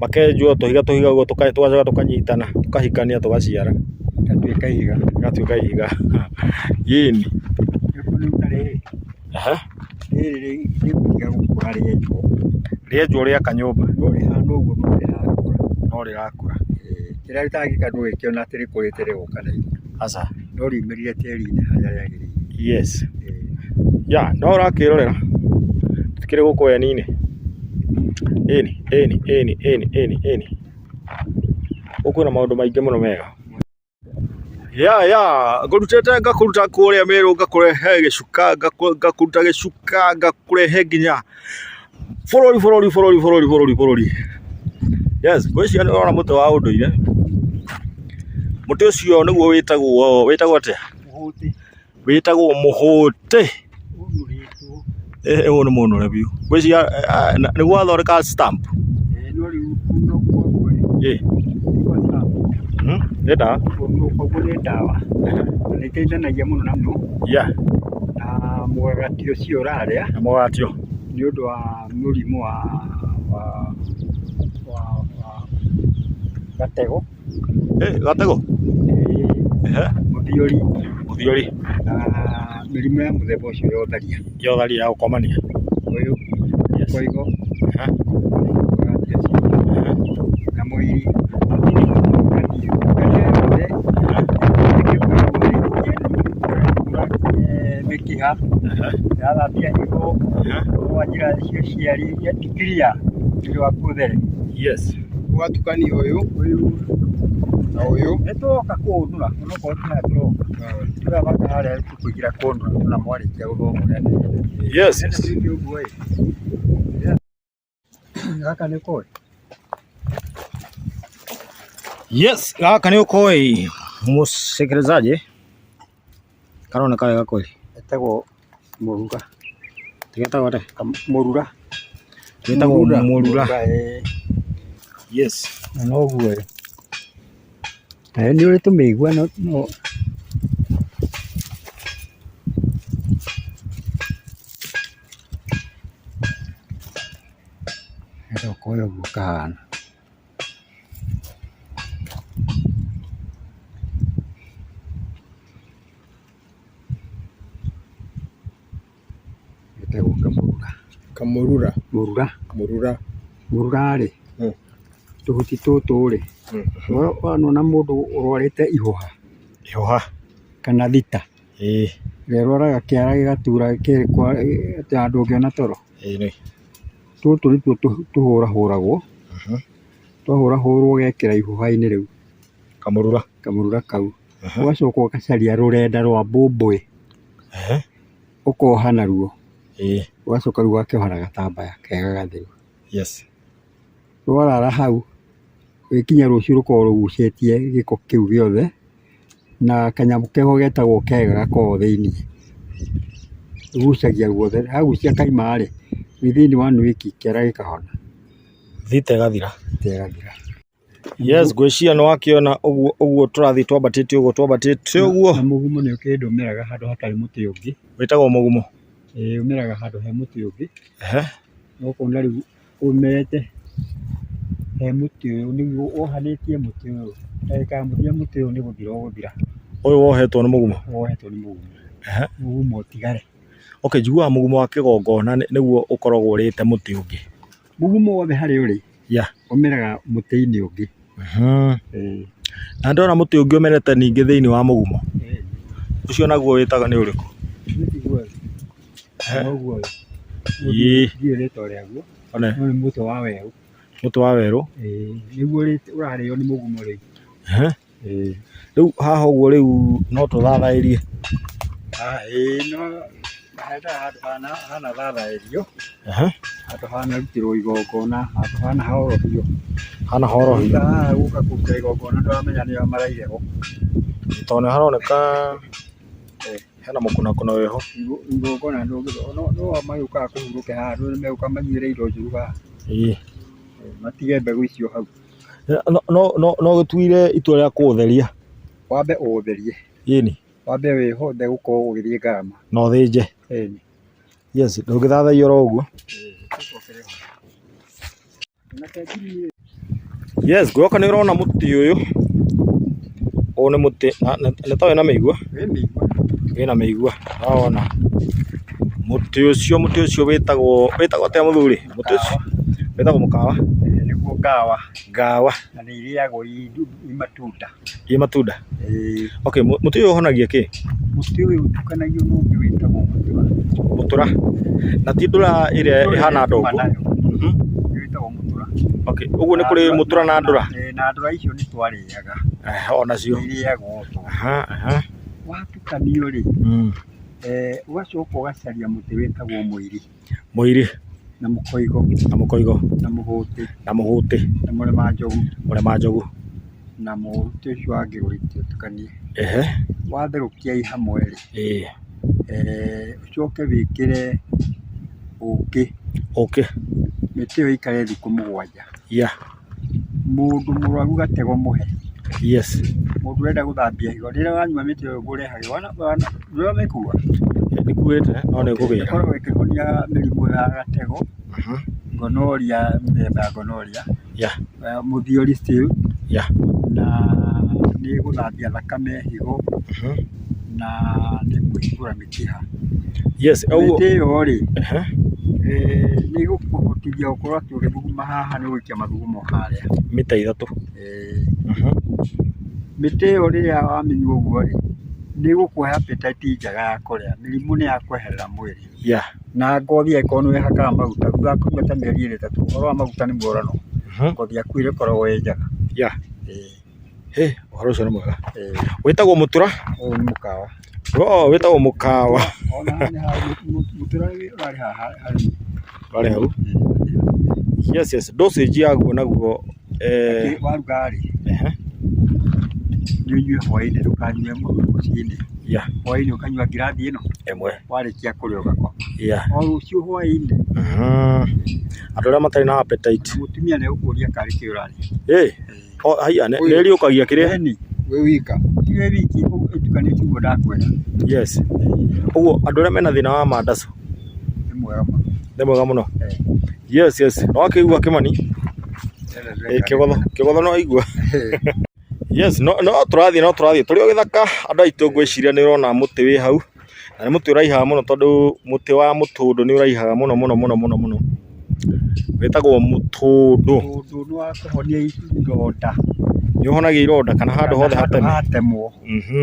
Makenjwo tũhiga tũhiga ũguo tũgacoka tũkanyitana, tũkahikania tũgaciara. Gatuĩka ihiga. Gatuĩka ihiga. Ĩni. Rĩrĩ rĩgũtiga gũkũra rĩenjwo. Rĩenjwo rĩaka nyũmba. No rĩhana ũguo no rĩrakũra. No rĩrakũra. Kĩrĩa rĩtangĩka ndũgĩkĩona atĩ rĩkũrĩte rĩgoka na igũrũ. Aca. No riumĩrire tĩri-inĩ harĩa rĩagĩrĩire. Yes. Ya, no ũrakĩrorera. Tũtikĩrĩ gũkũ weni-inĩ. Ĩni, ĩni, ĩni, ĩni, ĩni, ĩni. Gũkũ kwĩna maũndũ maingĩ mũno mega. Ya, ya, ngũrutĩte ngakũruta kũrĩa Meru ngakũrehe Gĩcuka, ngakũruta Gĩcuka, ngakũrehe nginya bũrũri bũrũri bũrũri bũrũri bũrũri bũrũri. Yes, ngwĩciria nĩ ũrona mũtĩ wa ũndũire. Mũtĩ ũcio nĩguo wĩtagwo, wĩtagwo atĩa? Mũhũtĩ. Wĩtagwo mũhũtĩ. Ũyũ nĩ mũnũre biũ. Ngwĩciria nĩguo wathondeka stamp. No rĩu kuno kwaguo rĩ. Nĩ ndawa? Koguo nĩ ndawa. Na ĩteithanagia mũno na mũno. Yeah. Na mũgagatio ũcio ũrarĩa. Na mũgagatio. Nĩ ũndũ wa mũrimũ wa wa wa wa gatego. Gatego? Mũthiori. Mũthiori. Na mĩrimũ ya mũthemba ũcio ya ũtharia. Ya ũtharia ya gũkomania. Ũyũ. Koigo. Na mũiri. Mĩkiha, yathambia higo, wanjira cia ciari, clear, mwĩrĩ waku ũthere. Yes. Ũgatukania ũyũ Ũyũ na ũyũ. Nĩ tũroka kũũnũra, onokorwo ti haha tũroka. Tũrabanga harĩa tũkũingĩra kũũnũra na mwarĩkia gũthoma ũrĩa Yes. Nĩ ũguo ĩ. Gaka nĩ koĩ? Yes, gaka nĩ ũkoĩ mũsekelezaji karoneka wega kweli. Etagwo mũrura. Getagwo atĩa? Mũrura. Getagwo mũrura. Ĩĩ. Yes. Na noguo ĩ. Nayo nĩ ũrĩ tũmĩigua no no getagwo ũguo kahana. Getagwo kamũrura. Kamũrura. Mũrura. Mũrura. Mũrura rĩ, tũhuti tũtũ rĩ, wona mũndũ ũrwarĩte ihũha Ihũha. kana thita, Ĩĩ. ũrĩa ũrwaraga kĩara gĩgatura atĩ handũ ũngĩona toro. Ĩĩ nĩ. Tũtũ nĩtuo tũhũrahũragwo, twahũrahũrwo ũgekĩra ihũha-inĩ rĩu. Kamũrura. Kamũrura kau. Ũgacoka ũgacaria rũrenda rwa mbũmbũĩ, ũkoha naruo, Ĩĩ. ũgacoka rĩu ũgakĩoha na gatambaya kega gatheru. Yes. Rwarara hau, rũgĩkinya rũciũ rũkoragwo rũgucĩtie gĩko kĩu gĩothe, na kanyamũ keho getagwo kega gakoragwo thĩiniĩ. Rũgucagia guothe, hagucia kaima rĩ, within one week kĩara gĩkahona. Thita ĩgathira. Thita ĩgathira. Yes, ngwĩciria nĩ wakĩona ũguo ũguo tũrathiĩ twambatĩte ũguo twambatĩte ũguo. Na mũgumo nĩ kĩndũ ũmeraga handũ hatarĩ mũtĩ ũngĩ. Wĩtagwo mũgumo? Ĩĩ ũmeraga handũ he mũtĩ ũngĩ. Na ũkona rĩu ũmerete he mũtĩ ũyũ nĩguo wohanĩtie mũtĩ ũyũ. Ndagĩka ya mũthia mũtĩ ũyũ nĩ gũthira ũgũthira. Ũyũ wohetwo nĩ mũgumo? Wohetwo nĩ mũgumo. Mũgumo ũtigare. Okay, njiguaga mũgumo wa kĩgongona nĩguo ũkoragwo ũrĩte mũtĩ ũngĩ. Mũgumo wothe harĩa ũrĩ ũmeraga mũtĩ-inĩ ũngĩ. Na ndona mũtĩ ũngĩ ũmerete ningĩ thĩinĩ wa mũgumo. Ũcio naguo wĩtagwo nĩ ũrĩkũ? Noguo ũyũ. Ĩĩ. Ndiũĩ rĩtwa rĩaguo. One. No nĩ mũtĩ wa werũ. Mũtĩ wa werũ? Ĩĩ, nĩguo ũrarĩo nĩ mũgumo rĩu. Ĩĩ. Rĩu haha ũguo rĩu no tũthathaĩrie? Ĩĩ no hendaga handũ hana thathaĩrio, handũ hanarutĩrwo igongona, handũ hana horohio. Hana horohio. Haha gũka kũruta igongona ndũramenya nĩa maraire ho. Tondũ nĩ haroneka hena mũkunakuna wĩho. Igongona no magĩũkaga kũhurũka haha nĩ megũka manyuĩre indo njũru haha. Ĩĩ. Matige mbegũ icio hau. No no ũgĩtuire itua rĩa kũũtheria? Wambe ũũtherie. Ĩni. Wambe wĩho ũtegũkorwo ũgĩthiĩ ngarama. Na ũthĩnje. Ĩni. Yes, ndũngĩthathaiya oro ũguo. Yes, ngwĩhoka nĩ ũrona mũtĩ ũyũ. Ũyũ nĩ mũtĩ nĩ ta wĩna mĩigua? Wĩna mĩigua, wawona. Mũtĩ ũcio mũtĩ ũcio wĩtagwo wĩtagwo atĩa mũthuri? Mũtĩ ũcio wĩtagwo mũkawa? Nĩguo ngawa. Ngawa. Na nĩ irĩagwo i matunda. I matunda? Ĩĩ. Okay, mũtĩ ũyũ ũhonagia kĩ? Mũtĩ ũyũ ũtukanagio na ũngĩ wĩtagwo mũtura. Mũtura? Na ti ndũra ĩrĩa ĩhana ndongo? Wĩtagwo mũtura. Okay, ũguo nĩ kũrĩ mũtura na ndũra? Ĩĩ, na ndũra icio nĩ twarĩaga. Onacio. Nĩ irĩagwo. Watukanio rĩ, ũgacoka ũgacaria mũtĩ wĩtagwo mũiri. Mũiri. Na mũkoigo. Na mũkoigo. Na mũhũtĩ. Na mũhũtĩ. Na mũrema njogu. Mũrema njogu. Na mũtĩ ũcio wangĩ ũtukanie. Watherũkia i hamwe rĩ, ũcoke wĩkĩre ũkĩ. Ũkĩ. Mĩtĩ ĩyo ĩikare thikũ 7. Mũndũ mũrwaru gatego mũhe. Yes. Mũndũ ũrenda gũthambia higo, rĩrĩa wanyua mĩtĩ ĩyo ngũrehagĩra, ndũramĩkua? Ndikuĩte no nĩ ngũgĩra. Ĩkoragwo ĩkĩhonia mĩrimũ ya gatego, gonorrhea, mĩthemba ya gonorrhea, mũthiori still, na nĩ ĩgũthambia thakame higo, na nĩ ĩkũhingũra mĩkiha. Yes, ũguo. Mĩtĩ ĩyo rĩ, nĩ ĩgũkũhotithia gũkorwo atĩ ũgĩthuguma haha nĩ ũgũikia mathugumo harĩa. Mita 3. Mĩtĩ ĩyo rĩrĩa wamĩnyua ũguo rĩ, nĩ ĩgũkũhe appetite njega ya kũrĩa, mĩrimũ nĩ yakweherera mwĩrĩ. Na ngothi angĩkorwo nĩ wĩhakaga maguta, thutha wa kũnyua ta mĩeri ĩrĩ ĩtatũ, ũhoro wa maguta nĩ muorano, ngothi yaku ĩrĩkoragwo ĩ njega. Hĩ, ũhoro ũcio nĩ mwega. Wĩtagwo mũtura? Ũyũ nĩ mũkawa. Oh, wĩtagwo mũkawa. Ona haha nĩ mũtura ũrarĩ haha harĩ. Ũrarĩ hau? Yes, yes. Dosage yaguo naguo Waruga rĩ, nĩ ũnyue hwaĩ-inĩ, ndũkanyue rũcinĩ. Hwaĩ-inĩ ũkanyua ngirathi ĩno ĩmwe. Warĩkia kũrĩa ũgakoma. O rũciũ hwaĩ-inĩ. Andũ arĩa matarĩ na appetite. Na mũtumia nĩ egũkũria karĩ kĩ ũrarĩa. Oh, haiya, nĩ ĩriũkagia kĩrĩa? Ĩni. Wĩ wika. Ti wĩ wiki, ĩtukanĩtio ũguo ndakwĩra. Yes. Ũguo andũ arĩa mena thĩna wa mandacu. Nĩ mwega mũno. Nĩ mwega mũno. Yes, yes. Nĩ wakĩigua Kĩmani? Kĩgotho, kĩgotho no aigua. Yes, no no tũrathiĩ, no tũrathiĩ. Tũrĩ o gĩthaka, andũ aitũ ngwĩciria nĩ ũrona mũtĩ wĩ hau. Na nĩ mũtĩ ũraihaga mũno tondũ mũtĩ wa mũtũndũ nĩ ũraihaga mũno mũno mũno mũno mũno. Wĩtagwo mũtũndũ. Mũtũndũ nĩ wa kũhonia ironda. Nĩ ũhonagia ironda kana handũ hothe hateme. Hatemwo.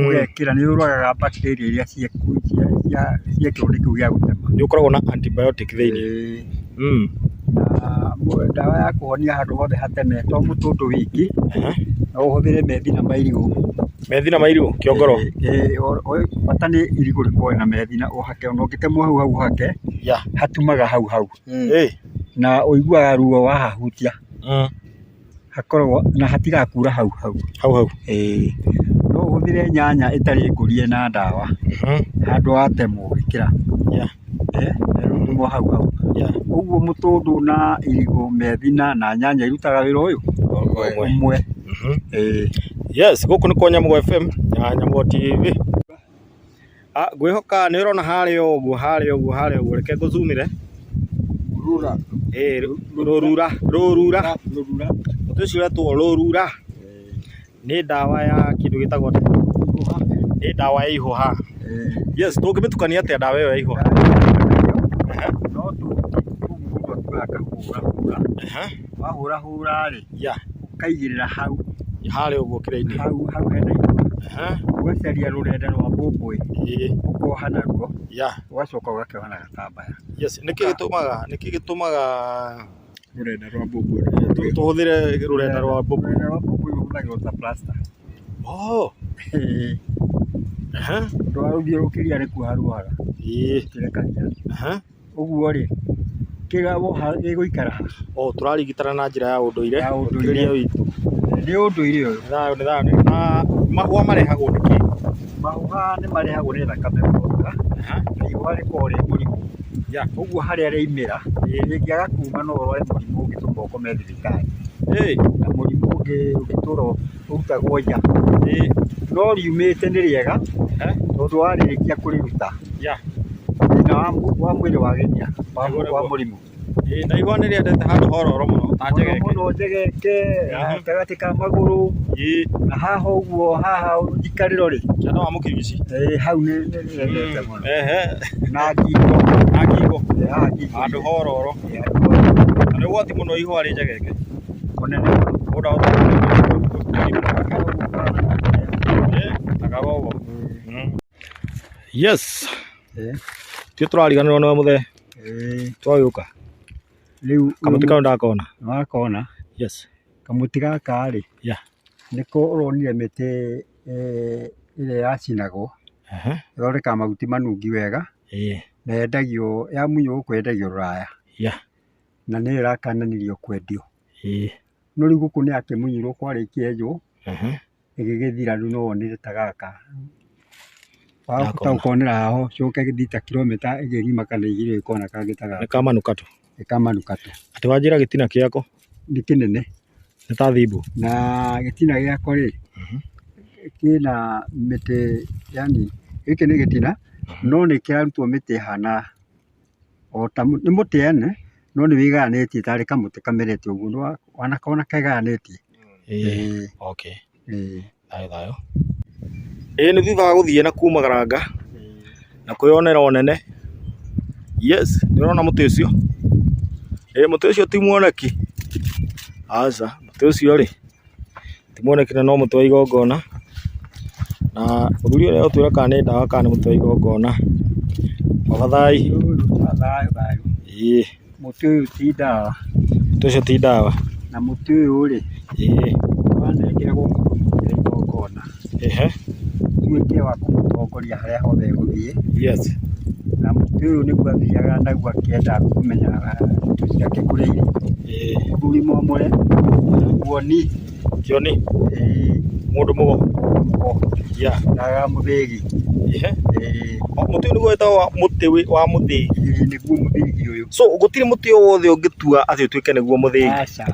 Ũgekĩra nĩ ũragaga bacteria iria ciekĩrwo nĩ kĩu gĩa gũtema. Nĩ ũkoragwo na antibiotic thĩinĩ. Na ndawa ya kũhonia handũ hothe hateme to mũtũndũ wiki, no ũhũthĩre methi na mairigũ. Methi na mairigũ, kĩongoro. Bata nĩ irigũ rĩkorwo na methi na ũhake, ona ũngĩtemwo hau hau ũhake, hatumaga hau hau. Na ũiguaga ruo wahahutia. Hakoragwo na hatigakura hau hau. Hau hau. No ũhũthĩre nyanya ĩtarĩ ngũrie na ndawa. Handũ watemwo ĩkĩra. Ĩrũmwo hau hau. Ũguo mũtũndũ na irigũ methina na nyanya irutaga wĩra ũyũ ũmwe. Yes, gũkũ nĩ kwa Nyamũgo FM na Nyamũgo TV. Ngwĩhoka nĩ ũrona harĩa ũguo, harĩa ũguo, harĩa ũguo, reke ngũzumĩre. Rura. Rũrura, rũrura. Mũtĩ ũcio ũretwo rũrura. Nĩ ndawa ya kĩndũ gĩtagwo atĩa? Nĩ ndawa ya ihũha. Yes, tũngĩmĩtukania atĩa ndawa ĩyo ya ihũha? No mũndũ atuaga akahũrahũra. Wahũrahũra rĩ, ũkaigĩrĩra hau. Harĩa ũguo kĩrĩa-inĩ. Hau hau hena ihũha. Ũgacaria rũrenda rwa mbũmbũĩ. Ũkoha naruo. Ũgacoka ũgakĩoha na gatambaya. Yes, nĩkĩ gĩtũmaga, nĩkĩ gĩtũmaga rũrenda rwa mbũmbũĩ tũhũthĩre rũrenda rwa mbũmbũĩ? Rũrenda rwa mbũmbũĩ rũhũthagĩrwo ta plaster. Oh. Ũndũ wa rũthiũrũrũkĩria nĩ kuoha ruohaga. Kĩrekagia. Ũguo rĩ, kĩrĩa woha gĩgũikara ha? Oh, tũrarigitana na njĩra ya ũndũire. Ya ũndũire. Ũtuĩria witũ. Nĩ ũndũire ũyũ. Nĩ thayũ, nĩ thayũ. Na mahũa marehagwo nĩkĩ? Mahũa nĩ marehagwo nĩ thakame gũthũka. Na ihũa rĩkoragwo rĩ mũrimũ. Ũguo harĩa rĩaimĩra, rĩngĩaga kuma no ũrware mũrimũ ũngĩtũma ũkome thibitarĩ. Na mũrimũ ũngĩ ũngĩtũra ũrutagwo nja. No riumĩte nĩ rĩega, tondũ warĩkia kũrĩruta, thĩna wa mwĩrĩ wagĩthira, wa mũrimũ. Na ihũa nĩ rĩendete handũ hororo mũno ta njegeke. Mũno njegeke, gatagatĩ ka magũrũ, na haha ũguo, haha njikarĩro rĩ. Kĩanda wa mũkirici. Hau nĩ rĩendete mũno. Na ngingo. Na ngingo. Haha ngingo. Handũ hororo. Na nĩ ũgwati mũno ihũa rĩ njegeke. Mũnene mũno. Mũndũ ahota kũrĩmwo. Akagogo. Yes. Ti tũrariganĩrwo nĩwe mũthee. Twagĩũka. Rĩu Kamũtĩ kau ndakona. Wakona? Yes. Kamũtĩ gaka rĩ, nĩko ũronire mĩtĩ ĩrĩa yacinagwo, ĩthondekaga mahuti manungi wega, na yendagio, yamunywo gũkũ yendagio rũraya. Na nĩyo ĩrakananĩrio kwendio. No rĩu gũkũ nĩ yakĩmunyirwo kwarĩkia enjwo, ĩgĩgĩthira rĩu no wonire ta gaka. Wahota gũkonera haha ũcoke gĩthiĩ ta kilomita ĩngĩ ng'ima kana igĩrĩ ũkona kangĩ ta gaka. Nĩ ka manukato. Nĩ ka manukato. Atĩ wanjĩra gĩtina gĩako? Nĩ kĩnene. Nĩ ta thimbu? Na gĩtina gĩako rĩ, kĩna mĩtĩ yani gĩkĩ nĩ gĩtina, No nĩ kĩrarutwo mĩtĩ ĩhana o ta nĩ mũtĩ ene no nĩ wĩgayanĩtie tarĩ kamũtĩ kamerete ũguo wanakona kegayanĩtie. Ĩĩ. Okay. Ĩĩ. Thayũ thayũ. Ĩĩ nĩ thutha wa gũthiĩ na kumagaranga na kwĩyonera ũnene. Yes, nĩ ũrona mũtĩ ũcio? Ĩĩ mũtĩ ũcio ti muoneki. Aca, mũtĩ ũcio rĩ, ti muoneki na no mũtĩ wa igongona. Na mũthuri ũyũ nĩegũtwĩra kana nĩ ndawa kana nĩ mũtĩ wa igongona. Baba thayũ. Thayũ thayũ. Ĩĩ. Mũtĩ ũyũ ti ndawa. Mũtĩ ũcio ti ndawa. Na mũtĩ ũyũ rĩ, wanengeragwo mũndũ mũrutĩre igongona. Ũtuĩke wa kũmũtongoria harĩa hothe egũthiĩ. Na mũtĩ ũyũ nĩguo athiaga naguo akĩenda kũmenya indo ciake kũrĩa irĩ. Mũthuri mwamũre, muoni. Kĩoni? Mũndũ mũgo? Mũgo. Ndaga mũthĩgi. Mũtĩ ũyũ nĩguo wĩtagwo mũtĩ wa mũthĩgi? Ĩĩ nĩguo mũthĩgi ũyũ. So gũtirĩ mũtĩ o wothe ũngĩtua atĩ ũtuĩke nĩguo mũthĩgi? Aca,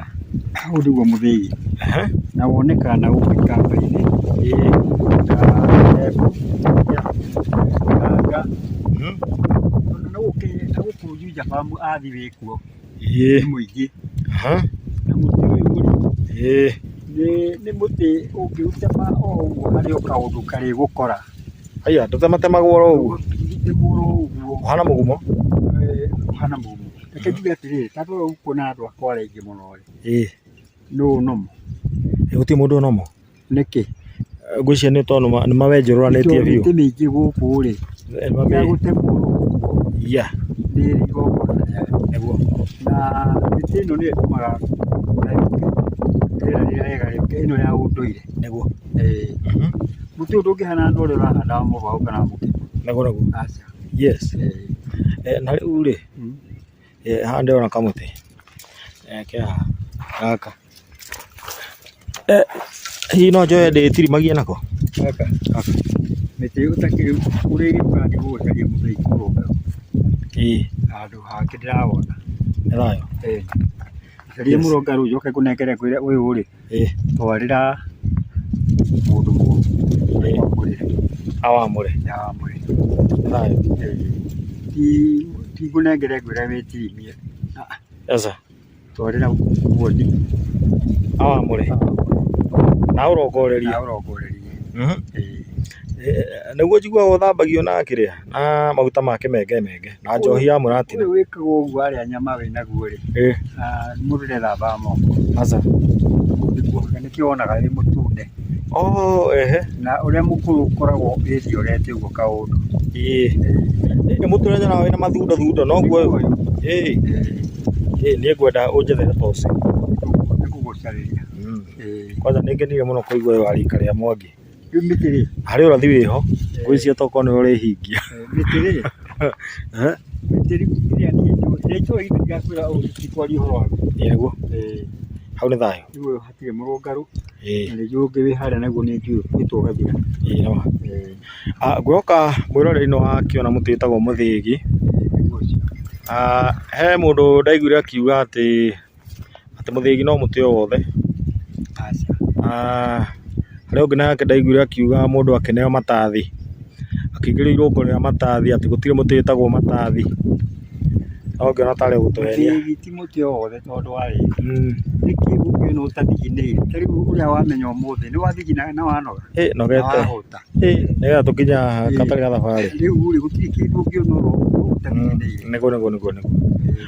ũyũ nĩguo mũthĩgi. Na wonekaga na gũkũ ikamba-inĩ. Na Embu, Murang'a, ona na gũkũ Juja Farm Athi wĩ kuo. Nĩ mũingĩ. Na mũtĩ ũyũ rĩ, nĩ mũtĩ ũngĩũtema o ũguo harĩ o kaũndũ karĩgũkora. Haiya ndũtematemagwo oro ũguo? Ndũngĩtemwo oro ũguo. Ũhana mũgumo? Ũhana mũgumo. Reke njuge atĩrĩrĩ, ta rora ũkuona andũ a Kwale aingĩ mũno rĩ, nũ ũnomo? Gũtirĩ mũndũ ũnomo. Nĩkĩ? Ngwĩciria nĩ tondũ nĩ mawenjũrũranĩtie biũ. Mĩtĩ mĩingĩ gũkũ rĩ, ya gũtemwo nĩ ĩrĩ igongona rĩayo. Nĩguo. Na mĩtĩ ĩno nĩyo ĩtũmaga mbura yũke, rĩera rĩrĩa rĩega rĩũke, ĩno ya ũndũire. Nĩguo. Ĩĩ. Mũtĩ ũyũ ndũngĩhana na ũrĩa ũrahanda wa mũbaũ kana wa mũkĩndũ. Nĩguo nĩguo. Aca. Yes. Na rĩu rĩ, haha ndĩrona kamũtĩ ke haha gaka. Hihi no njoe ndĩtirimagie nako? Gaka? Mĩtĩ ũtakĩrĩ ũrĩa ũrathiĩ gũcaria mũthĩgi mũrũngarũ. Ĩĩ. Handũ hangĩ ndĩrawona. Nĩ thayũ? Ĩĩ. Caria mũrũngarũ njoke ngũnengere ngwĩre ũyũ rĩ, twarĩra mũndũ mũrũ. Awamũre. Awamũre. Nĩ thayũ? Ĩĩ. Ti ngũnengere ngwĩre wĩtirimie. Aca. Twarĩra muoni. Awamũre. Na aũrongorerie. Na aũrongorerie. Ĩĩ. Nĩguo njiguaga ũthambagio na kĩrĩa na maguta ma kĩmengemenge na njohi ya mũratina. Ũyũ wĩkagwo ũguo warĩa nyama wĩnaguo rĩ, mũndũ ndethambaga moko. Aca. Nĩkĩo wonaga wĩ mũtune. Oh, ehe. Na ũrĩa mũkũrũ ũkoragwo wĩthiorete ũguo kaũndũ. Ĩĩ. Nĩ mũtĩ ũrĩa nyonaga wĩna mathundo thundo noguo ũyũ? Ĩĩ. Ĩĩ niĩ ngwenda ũnjethere ta ũcio. Nĩngũgũcarĩria. Kwanza nĩ ngenire mũno kũigua ũyũ wa rika rĩa Mwangi. Rĩu mĩtĩ rĩ, Harĩ ũrathi wĩho, ngwĩciria tokorwo nĩwe ũrĩhingia. Mĩtĩ rĩ, mĩtĩ rĩu ĩrĩa niĩ njũĩ, ĩrĩa njũĩ ithe ndigakwĩra ũũ tikwaria ũhoro waku. Ĩĩ nĩguo. Hau nĩ thayũ. Rĩu ũyũ hatirĩ mũrũngarũ, Ĩĩ. na nĩ njũĩ ũngĩ wĩ harĩa naguo nĩ njũĩ ũgwĩtwo gathira. Ĩĩ nĩma. Ngwĩhoka mwĩroreri nĩ wakĩona mũtĩ wĩtagwo mũthĩgi. Nĩguo ũcio. He mũndũ ndaiguire akiuga atĩ atĩ mũthĩgi no mũtĩ o wothe. Aca. Harĩ ũngĩ nake ndaiguire akiuga mũndũ akĩneo matathi, akĩingĩrio irũngo rĩa matathi atĩ gũtirĩ mũtĩ wĩtagwo matathi. No ngĩona tarĩ gũtũhenia. Mũthĩgi ti mũtĩ o wothe tondũ wa rĩrĩ, nĩkĩ ũngĩona ũtathiginĩire? Ta rĩu ũrĩa wamenya ũmũthĩ, nĩ wathigina na wanoga? Ĩ nogete. Na wahũta. Ĩ nĩgetha tũkinye haha gatarĩ gathabarĩ. Rĩu rĩ, gũtirĩ kĩndũ ũngĩona oro ũguo ũtathiginĩire. Nĩguo nĩguo nĩguo nĩguo.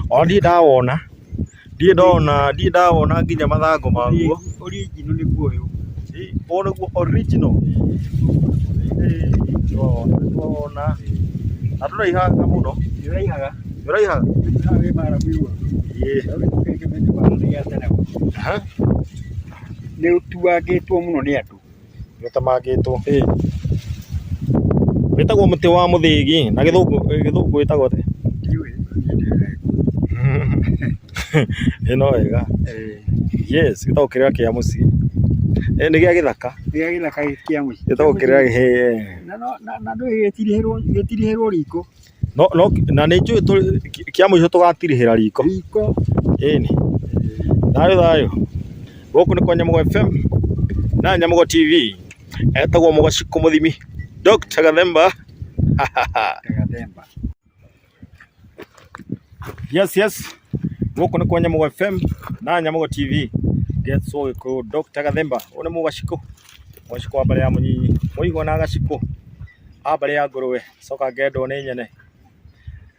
Ona ndirĩ ndawona, ndirĩ ndona, ndirĩ ndawona nginya mathangũ maguo. Original nĩguo ũyũ. Ũyũ nĩguo original. Nĩwawona, nĩwawona. Na ndũraihaga mũno. Nĩũraihaga. Nĩũraihaga? Haha wĩ maramu igũrũ. Nĩ ũtuangĩtwo mũno nĩ andũ. Nĩũtemangĩtwo. Wĩtagwo mũtĩ wa mũthĩgi na gĩthũngũ gĩthũngũ wĩtagwo atĩa? Ndiũĩ niĩ ndiũĩ. Ĩ no wega. Yes, gĩtagwo kĩrĩra kĩa mũciĩ. Nĩ gĩa gĩthaka. Nĩ gĩa gĩthaka kĩa mũciĩ. Gĩtagwo kĩrĩra Na na ndũĩ gĩtirihĩrwo riko. No no na nĩ njũĩ kĩa mũico tũgatirihĩra riko. Riko. Ĩni. Thayũ thayũ. Gũkũ nĩ kwa Nyamũgo FM na Nyamũgo TV. Etagwo Mũgacikũ Mũthimi. Dr. Gathemba. Gathemba. Yes, yes. Gũkũ nĩ kwa Nyamugo FM na Nyamugo TV. Ngetwo Gĩkũyũ Dr. Gathemba. Ũyũ nĩ mũgacikũ. Mũgacikũ wa mbarĩ ya mũnyinyi. Mũigua na gacikũ. A mbarĩ ya ngũrwe. Coka ngendwo nĩ nyene.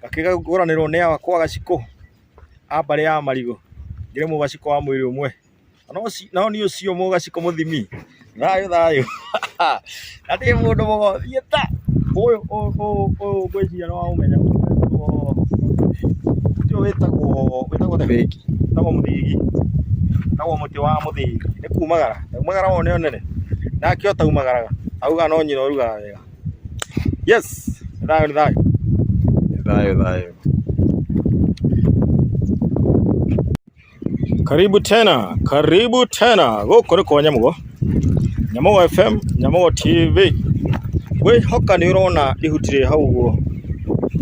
Ngakĩgũranĩrwo nĩ awa kwa gacikũ. A mbarĩ ya marigũ. Ngĩrĩ mũgacikũ wa mwĩrĩ ũmwe. No niĩ ũcio mũgacikũ mũthimi. Thayũ thayũ. Na ndĩ mũndũ mũgothiĩ ta. Ũyũ ũyũ ngwĩciria nĩ waũmenya. Ũcio wĩtagwo wĩtagwo Bengi. Wĩtagwo mũthigi. Wĩtagwo mũtĩ wa mũthigi. Nĩ kumagara. Ndaumagara wone ũnene. Nake ũtaumagaraga. Auga no nyina ũrugaga wega. Yes. Thayũ nĩ thayũ. Thayũ thayũ. Karibu tena, karibu tena. Gũkũ nĩ kwa Nyamugo. Nyamugo FM, Nyamugo TV. Ngwĩhoka nĩ ũrona ihuti rĩ hau ũguo.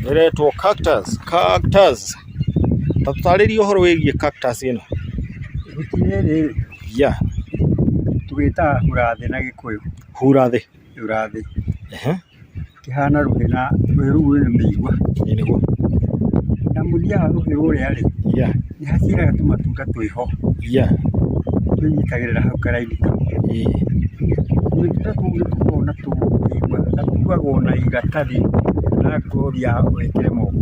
Rĩretwo cactus, cactus. Ta tũtarĩrie ũhoro wĩgiĩ cactus ĩno. Ihuti rĩrĩ Yeah, tũrĩtaga hurathĩ na Gĩkũyũ. hura thĩ. Hurathĩ. Ehe, Kĩhana rũhĩ na rũhĩ rũu rwĩna mĩigua. ĩĩ nĩguo. Na mũthia wa rũhĩ rũrĩa rĩ, Yeah, nĩ haciaraga tũmatunda twĩho yeah. twĩnyitagĩrĩra hau karaini kamwe. Ĩĩ. Tũmatunda tũu nĩ tũkoragwo na tũmĩigua gatuagwo na iratathi na ngothi ya wĩkĩre moko.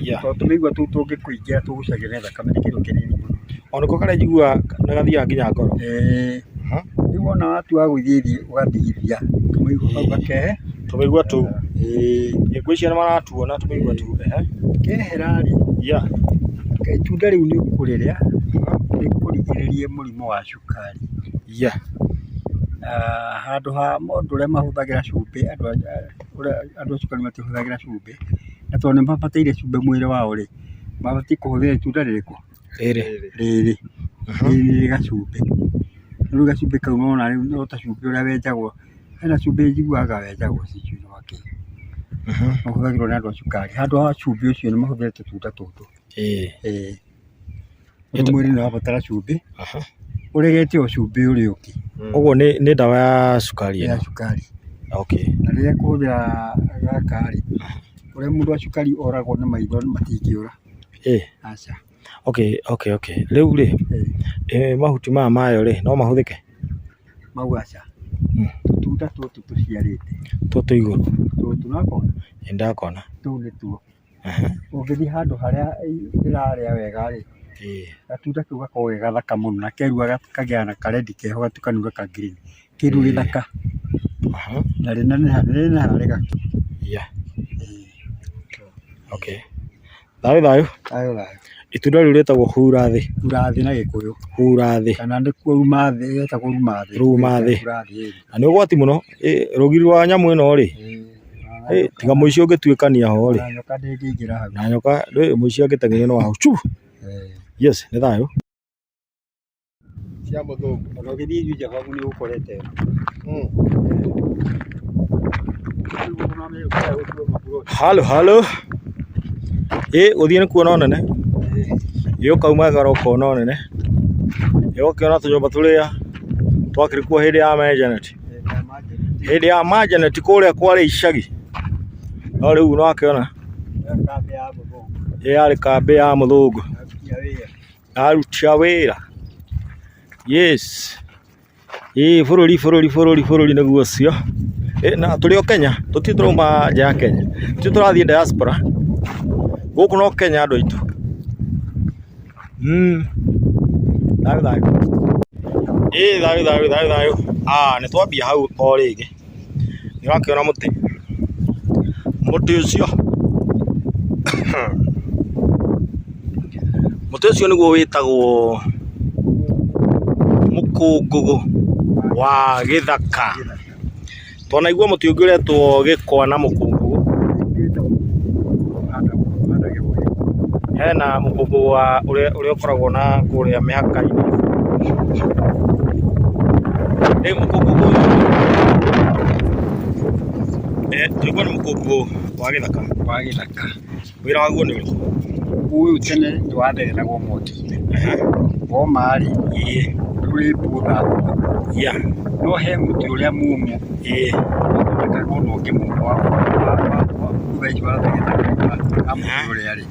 Yeah. Tondũ tũmĩigua tũu tũngĩkũingĩra tũgucagia nĩ thakame nĩ kĩndũ kĩnini mũno. Ona ko karĩa njiguaga nĩ gathiaga nginya ngoro. Ĩĩ. Rĩu wona watua gũthiĩ thiĩ ũgatigithia tũmĩigua kau gakehe. Tũmĩigua tũu. Ĩĩ. Ngwĩciria nĩ maratuona tũmĩigua tũu. Ehe. Kehera rĩ, Yeah. itunda rĩu nĩ ũkũrĩrĩa rĩkũrigĩrĩrie mũrimũ wa cukari. Yeah. Handũ ha mũndũ ũrĩa mahũthagĩra cumbĩ, andũ a cukari matihũthagĩra cumbĩ, na tondũ nĩ mabataire cumbĩ mwĩrĩ wao rĩ, mabatiĩ kũhũthĩra itunda rĩrĩkũ? Rĩrĩ. Rĩrĩ. Rĩrĩ nĩ gacumbĩ. Rĩu gacumbĩ kau nĩwona rĩu no ta cumbĩ ũrĩa wenjagwo, hena cumbĩ njiguaga wenjagwo sijui nĩ wakĩ. Ũhũthagĩrwo nĩ andũ a cukari. Handũ ha cumbĩ ũcio nĩ mahũthĩre tũtunda tũtũ. Ĩĩ. Ĩĩ. Tondũ mwĩrĩ nĩ ũrabatara cumbĩ, ũregete o cumbĩ ũrĩa ũngĩ. Ũguo nĩ ndawa ya cukari Ya ĩno? cukari. Okay. Na rĩrĩa kũhũthĩra gaka rĩ, ũrĩa mũndũ wa cukari oragwo nĩ maitho matingĩũra. Ĩĩ. Aca. Okay, okay, okay. Rĩu rĩ, mahuti maya mayo rĩ, no mahũthĩke? Mau aca. Tũtunda tũtũ tũciarĩte. Tũtũ igũrũ. Tũtũ nĩwakona? Nĩ ndakona. Tũu nĩtuo. Ũngĩthiĩ handũ harĩa ĩrarĩa wega rĩ, gatunda kau gakoragwo ge gathaka mũno na kerua kagĩaga na karendi keho gatukanu ga green. Kĩndũ gĩthaka. Na rĩneneha rĩgakĩ. Yeah. Okay. Thayũ thayũ. Thayũ thayũ. Itunda rĩu rĩtagwo hura thĩ. Hura thĩ na Gĩkũyũ. Hura thĩ. Kana nĩkuo ruma thĩ, getagwo ruma thĩ. Ruma thĩ. Hura thĩ. Na nĩ ũgwati mũno, rũgiri rwa nyamũ ĩno rĩ, tiga mũici ũngĩtuĩkania ho rĩ. Na nyoka ndĩngĩingĩra hau. Na nyoka, mũici angĩteng'erio no hau chu. Yes, nĩ thayũ. Cia mũthũngũ. Ona ũgĩthiĩ Juja Farm nĩ ũkorete ĩno. Halo halo. Ĩ gũthiĩ nĩ kuona nene. Ĩ ũkaumagara ũkona nene. Ĩ ũkĩona tũnyũmba tũrĩa twakĩrĩ kuo hĩndĩ ya Manjanet. Hĩndĩ ya Manjanet kũrĩa kwarĩ icagi. No rĩu nĩwakĩona. Ĩ yarĩ kambĩ ya mũthũngũ. Aruti a wĩra. Yes. Ĩ bũrũri bũrũri bũrũri bũrũri nĩguo ũcio. Na tũrĩ o Kenya, tũtirĩ tũrauma nja ya Kenya. Tũtirĩ tũrathiĩ diaspora. Gũkũ no Kenya andũ aitũ. Thayũ thayũ. Ĩ thayũ thayũ thayũ thayũ. Ah, nĩ twambia hau o rĩngĩ. Nĩ ũrakĩona mũtĩ. Mũtĩ ũcio. Mũtĩ ũcio nĩguo wĩtagwo mũkũngũgũ wa gĩthaka. Twanaigua mũtĩ ũngĩ ũretwo gĩkwa na mũkũngũgũ. Hena mũkũngũgũ wa ũrĩa ũkoragwo na kũrĩa mĩhaka-inĩ. Rĩu mũkũngũgũ ũyũ twaigua nĩ mũkũngũgũ wa gĩthaka. Wa gĩthaka. Wĩra waguo nĩ ũrĩkũ? Ũyũ tene nĩ wathereragwo mwaki. Woma rĩ, rĩu rĩ mbũtha. No he mũtĩ ũrĩa mũmũ. Ũthondekagwo na ũngĩ mũmũ mbutha icio wathegetha kamũtĩ ũrĩa rĩ,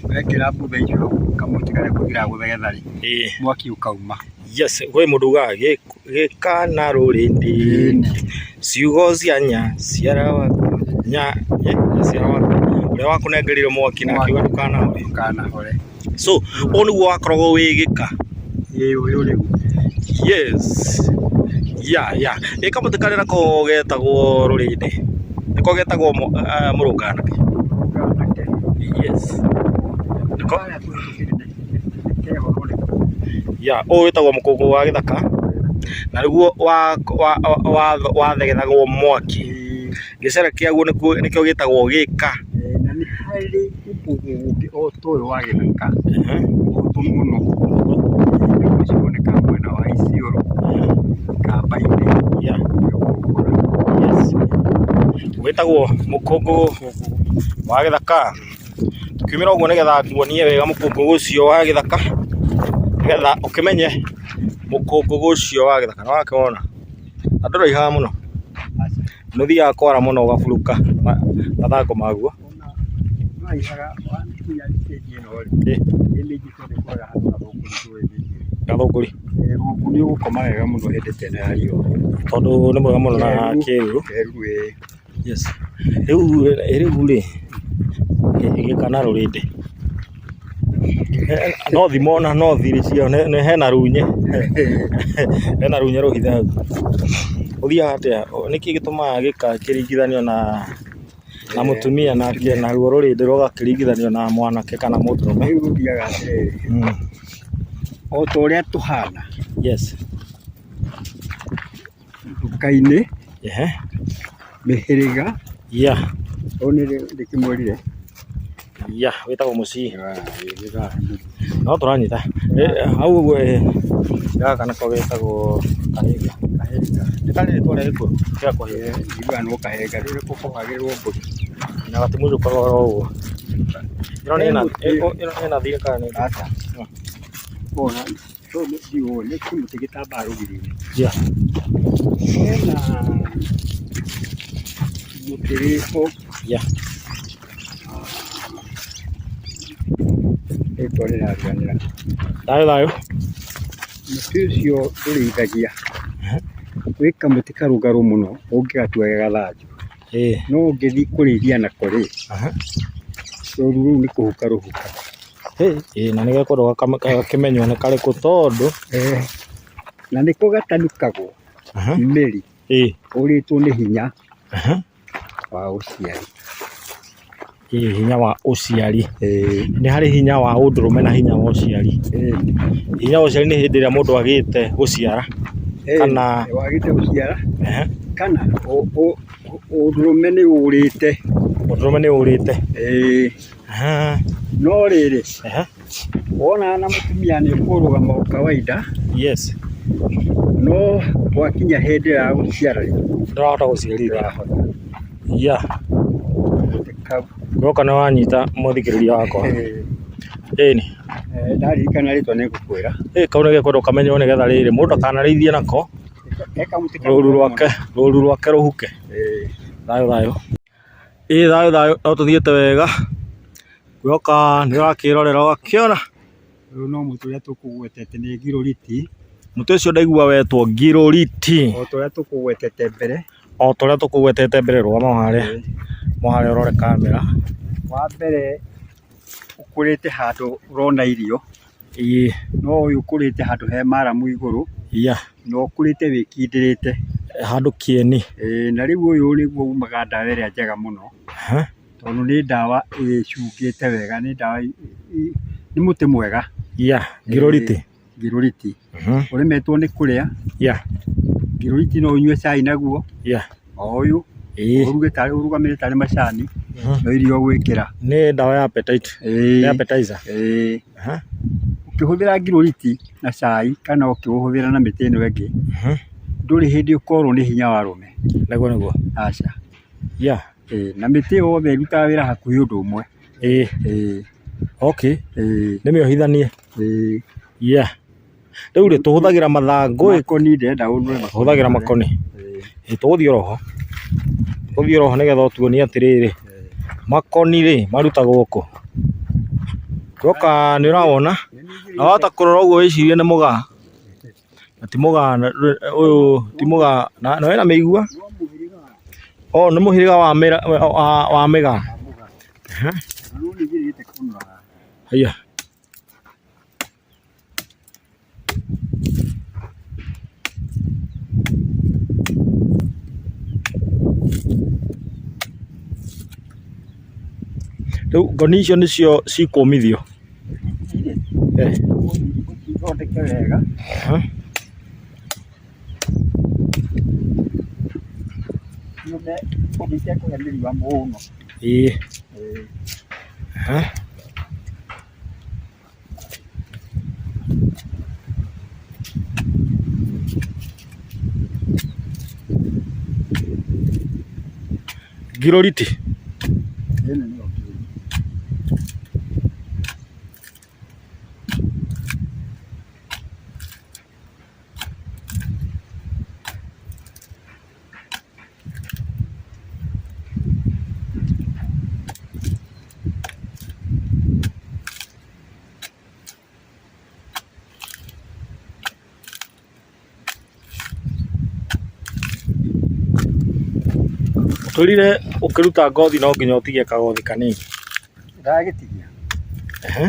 wekĩra mbutha icio kamũtĩ karĩa kũgiraga gũthegetha rĩ, mwaki ũkauma. Yes, kwĩ mũndũ ugaga gĩka na rũrĩndĩ, ciugo cia nyaciara waku, nyaciara waku ũrĩa wakũnengerire mwaki na akiuga ndũkanahore. Ndũkanahore. So, ũyũ nĩguo wakoragwo wĩ gĩka. Ĩĩ ũyũ rĩu. Yes. Yeah, yeah. Ĩ kamũtĩ karĩa nako getagwo rũrĩndĩ. Nĩko getagwo mũrũnganake. Mũrũnganake. Yes. Nĩko Karĩa tũhĩtũkĩire keho no nĩko. Yeah, ũyũ wĩtagwo mũkũngũ wa gĩthaka na nĩguo wathegethagwo mwaki. Gĩcere kĩaguo nĩkĩo gĩtagwo gĩka. Na nĩ harĩ mũkũngũ ũngĩ o ta ũyũ wa gĩthaka, mũhũthũ mũno. Naguo ũcio wonekaga mwena wa Isiolo, Kamba-inĩ, nĩ ũkũũkora. Yes. Wĩtagwo mũkũngũ wa gĩthaka. Tũkiumĩra ũguo nĩgetha nguonie wega mũkũngũ ũcio wa gĩthaka, nĩgetha ũkĩmenye mũkũngũ ũcio wa gĩthaka. Nĩ wakĩwona? Na ndũraihaga mũno, nĩ ũthiaga kwara mũno ũgaburuka mathangũ maguo. Gathũngũri. Nĩ ũgũkoma wega mũno hĩndĩ ta ĩno ya riũa. Tondũ nĩ mwega mũno na kĩruru. Kĩruru ĩĩ. Yes. Rĩu rĩ, gĩka na rũrĩndĩ. No thimo na no thiri cio hena runye. Hena runye rũhithe hau. Ũthiaga atĩa? Nĩkĩ gĩtũmaga gĩka kĩringithanio na mũtumia nake naruo rũrĩndĩ rũgakĩringithanio na mwanake kana mũndũrũme? Rĩu gũthiaga atĩrĩrĩ, o ta ũrĩa tũhana. Yes. Nduka-inĩ, mĩhĩrĩga, ũyũ nĩ ndĩkĩmwĩrire. Yeah, wĩtagwo mũcii. No tũranyita. Hau ũguo gaka nako getagwo kahĩnga. Nĩ karĩ rĩtwa rĩa gĩkũyũ rĩa kũhĩnga? Njiguaga no kahĩnga rĩrĩa kũhagĩrwo mbũri. Na gatimũthũkaga oro ũguo. Ĩno nĩ nathi, ĩno nĩ nathi kana nĩ? Aca. Wona ndiũĩ nĩ kĩmũtĩ gĩtambaga rũgiri-inĩ. Hena mũtĩ wĩho rĩtwa rĩrariganĩra. Thayũ thayũ. Mũtĩ ũcio ndũrĩithagia, wĩ kamũtĩ karũngarũ mũno ũngĩgatua ge gathanju, no ũngĩthiĩ kũrĩithia nako rĩ, rũru rũu nĩ kũhuka rũhukaga. Ĩĩ na nĩgekwendwo gakĩmenywo nĩ karĩkũ tondũ. Na nĩko gatanukagwo mĩri ũrĩtwo nĩ hinya wa ũciari. Ĩĩ hinya wa ũciari. Nĩ harĩ hinya wa ũndũrũme na hinya wa ũciari. Hinya wa ũciari nĩ hĩndĩ ĩrĩa mũndũ agĩte gũciara kana Wagĩte gũciara kana ũndũrũme nĩ ũrĩte. Ũndũrũme nĩ ũrĩte. No rĩrĩ, wonana na mũtumia nĩ ũkũrũgama o kawaida. Yes. No gwakinya hĩndĩ ya gũciara rĩ, ndũrahota gũciarithia. Ndũrahota. Yeah. Woka nĩ wanyita mũthikĩrĩria wakwa. Ĩni. Ndaririkana rĩtwa nĩ ngũkwĩra. Ĩ kau nĩ gekwenda kamenywo nĩgetha rĩrĩ mũndũ ndakanarĩithie nako rũru rwake rũru rwake rũhuke. Thayũ thayũ. Ĩ thayũ thayũ, no tũthiĩte wega. Ngwĩhoka nĩ ũrakĩrorera ũgakĩona. Ũyũ no mũtĩ ũrĩa tũkũgwetete nĩ ngirũriti. Mũtĩ ũcio ndaigua wetwo ngirũriti. O ta ũrĩa tũkũgwetete mbere. O ta ũrĩa tũkũgwetete mbere, rũgama harĩa. Harĩa ũrore kamera. Wa mbere ũkũrĩte handũ ũrona irio. Ĩĩ. No ũyũ ũkũrĩte handũ he maramu igũrũ. Na ũkũrĩte wĩkindĩrĩte. Handũ kĩeni. Ĩĩ na rĩu ũyũ nĩguo umaga ndawa ĩrĩa njega mũno. Tondũ nĩ ndawa ĩcungĩte wega, nĩ ndawa, nĩ mũtĩ mwega. Ngirũriti. Ngirũriti. Ũremetwo nĩ kũrĩa. Ngirũriti no ũnyue cai naguo. O ũyũ. Ũruge tarĩ ũrugamĩre tarĩ macani. No irio ũgwĩkĩra. Nĩ ndawa ya appetite. Nĩ appetizer. Ĩĩ. Ũkĩhũthĩra ngirũriti na cai kana ũkĩũhũthĩra na mĩtĩ ĩno ĩngĩ, ndũrĩ hĩndĩ ũkorwo nĩ hinya wa arũme. Nĩguo nĩguo. Aca. Na mĩtĩ yothe ĩrutaga wĩra hakuhĩ ũndũ ũmwe. Ĩĩ. Okay. Nĩ mĩohithanie. Ĩĩ. Rĩu rĩ tũhũthagĩra mathangũ ĩ. Makoni ndĩrenda ũnũre makoni. Tũhũthagĩra makoni. Ĩĩ tũgũthiĩ oroho. Tũgũthiĩ oroho nĩgetha ũtuonie atĩrĩrĩ. Makoni rĩ, marutagwo kũ? Guoka nĩ ũrawona, na wahota kũrora ũguo wĩcirie nĩ mũgaa, na ti mũgaa ũyũ ti mũgaa, na wĩna mĩigua? Oh nĩ mũhĩrĩga wa mĩgaa. Haiya. Rĩu ngoni icio nĩcio cikũmithio? Ũthondeke wega. Ciũme ũndũ itekũhĩa nĩ riũa mũno. Ĩĩ. Ngiroriti. Ĩno nĩyo ngiroriti. Ũtũrire ũkĩruta ngothi no nginya ũtigie kagothi kanini. Ndagĩtigia. Ehe.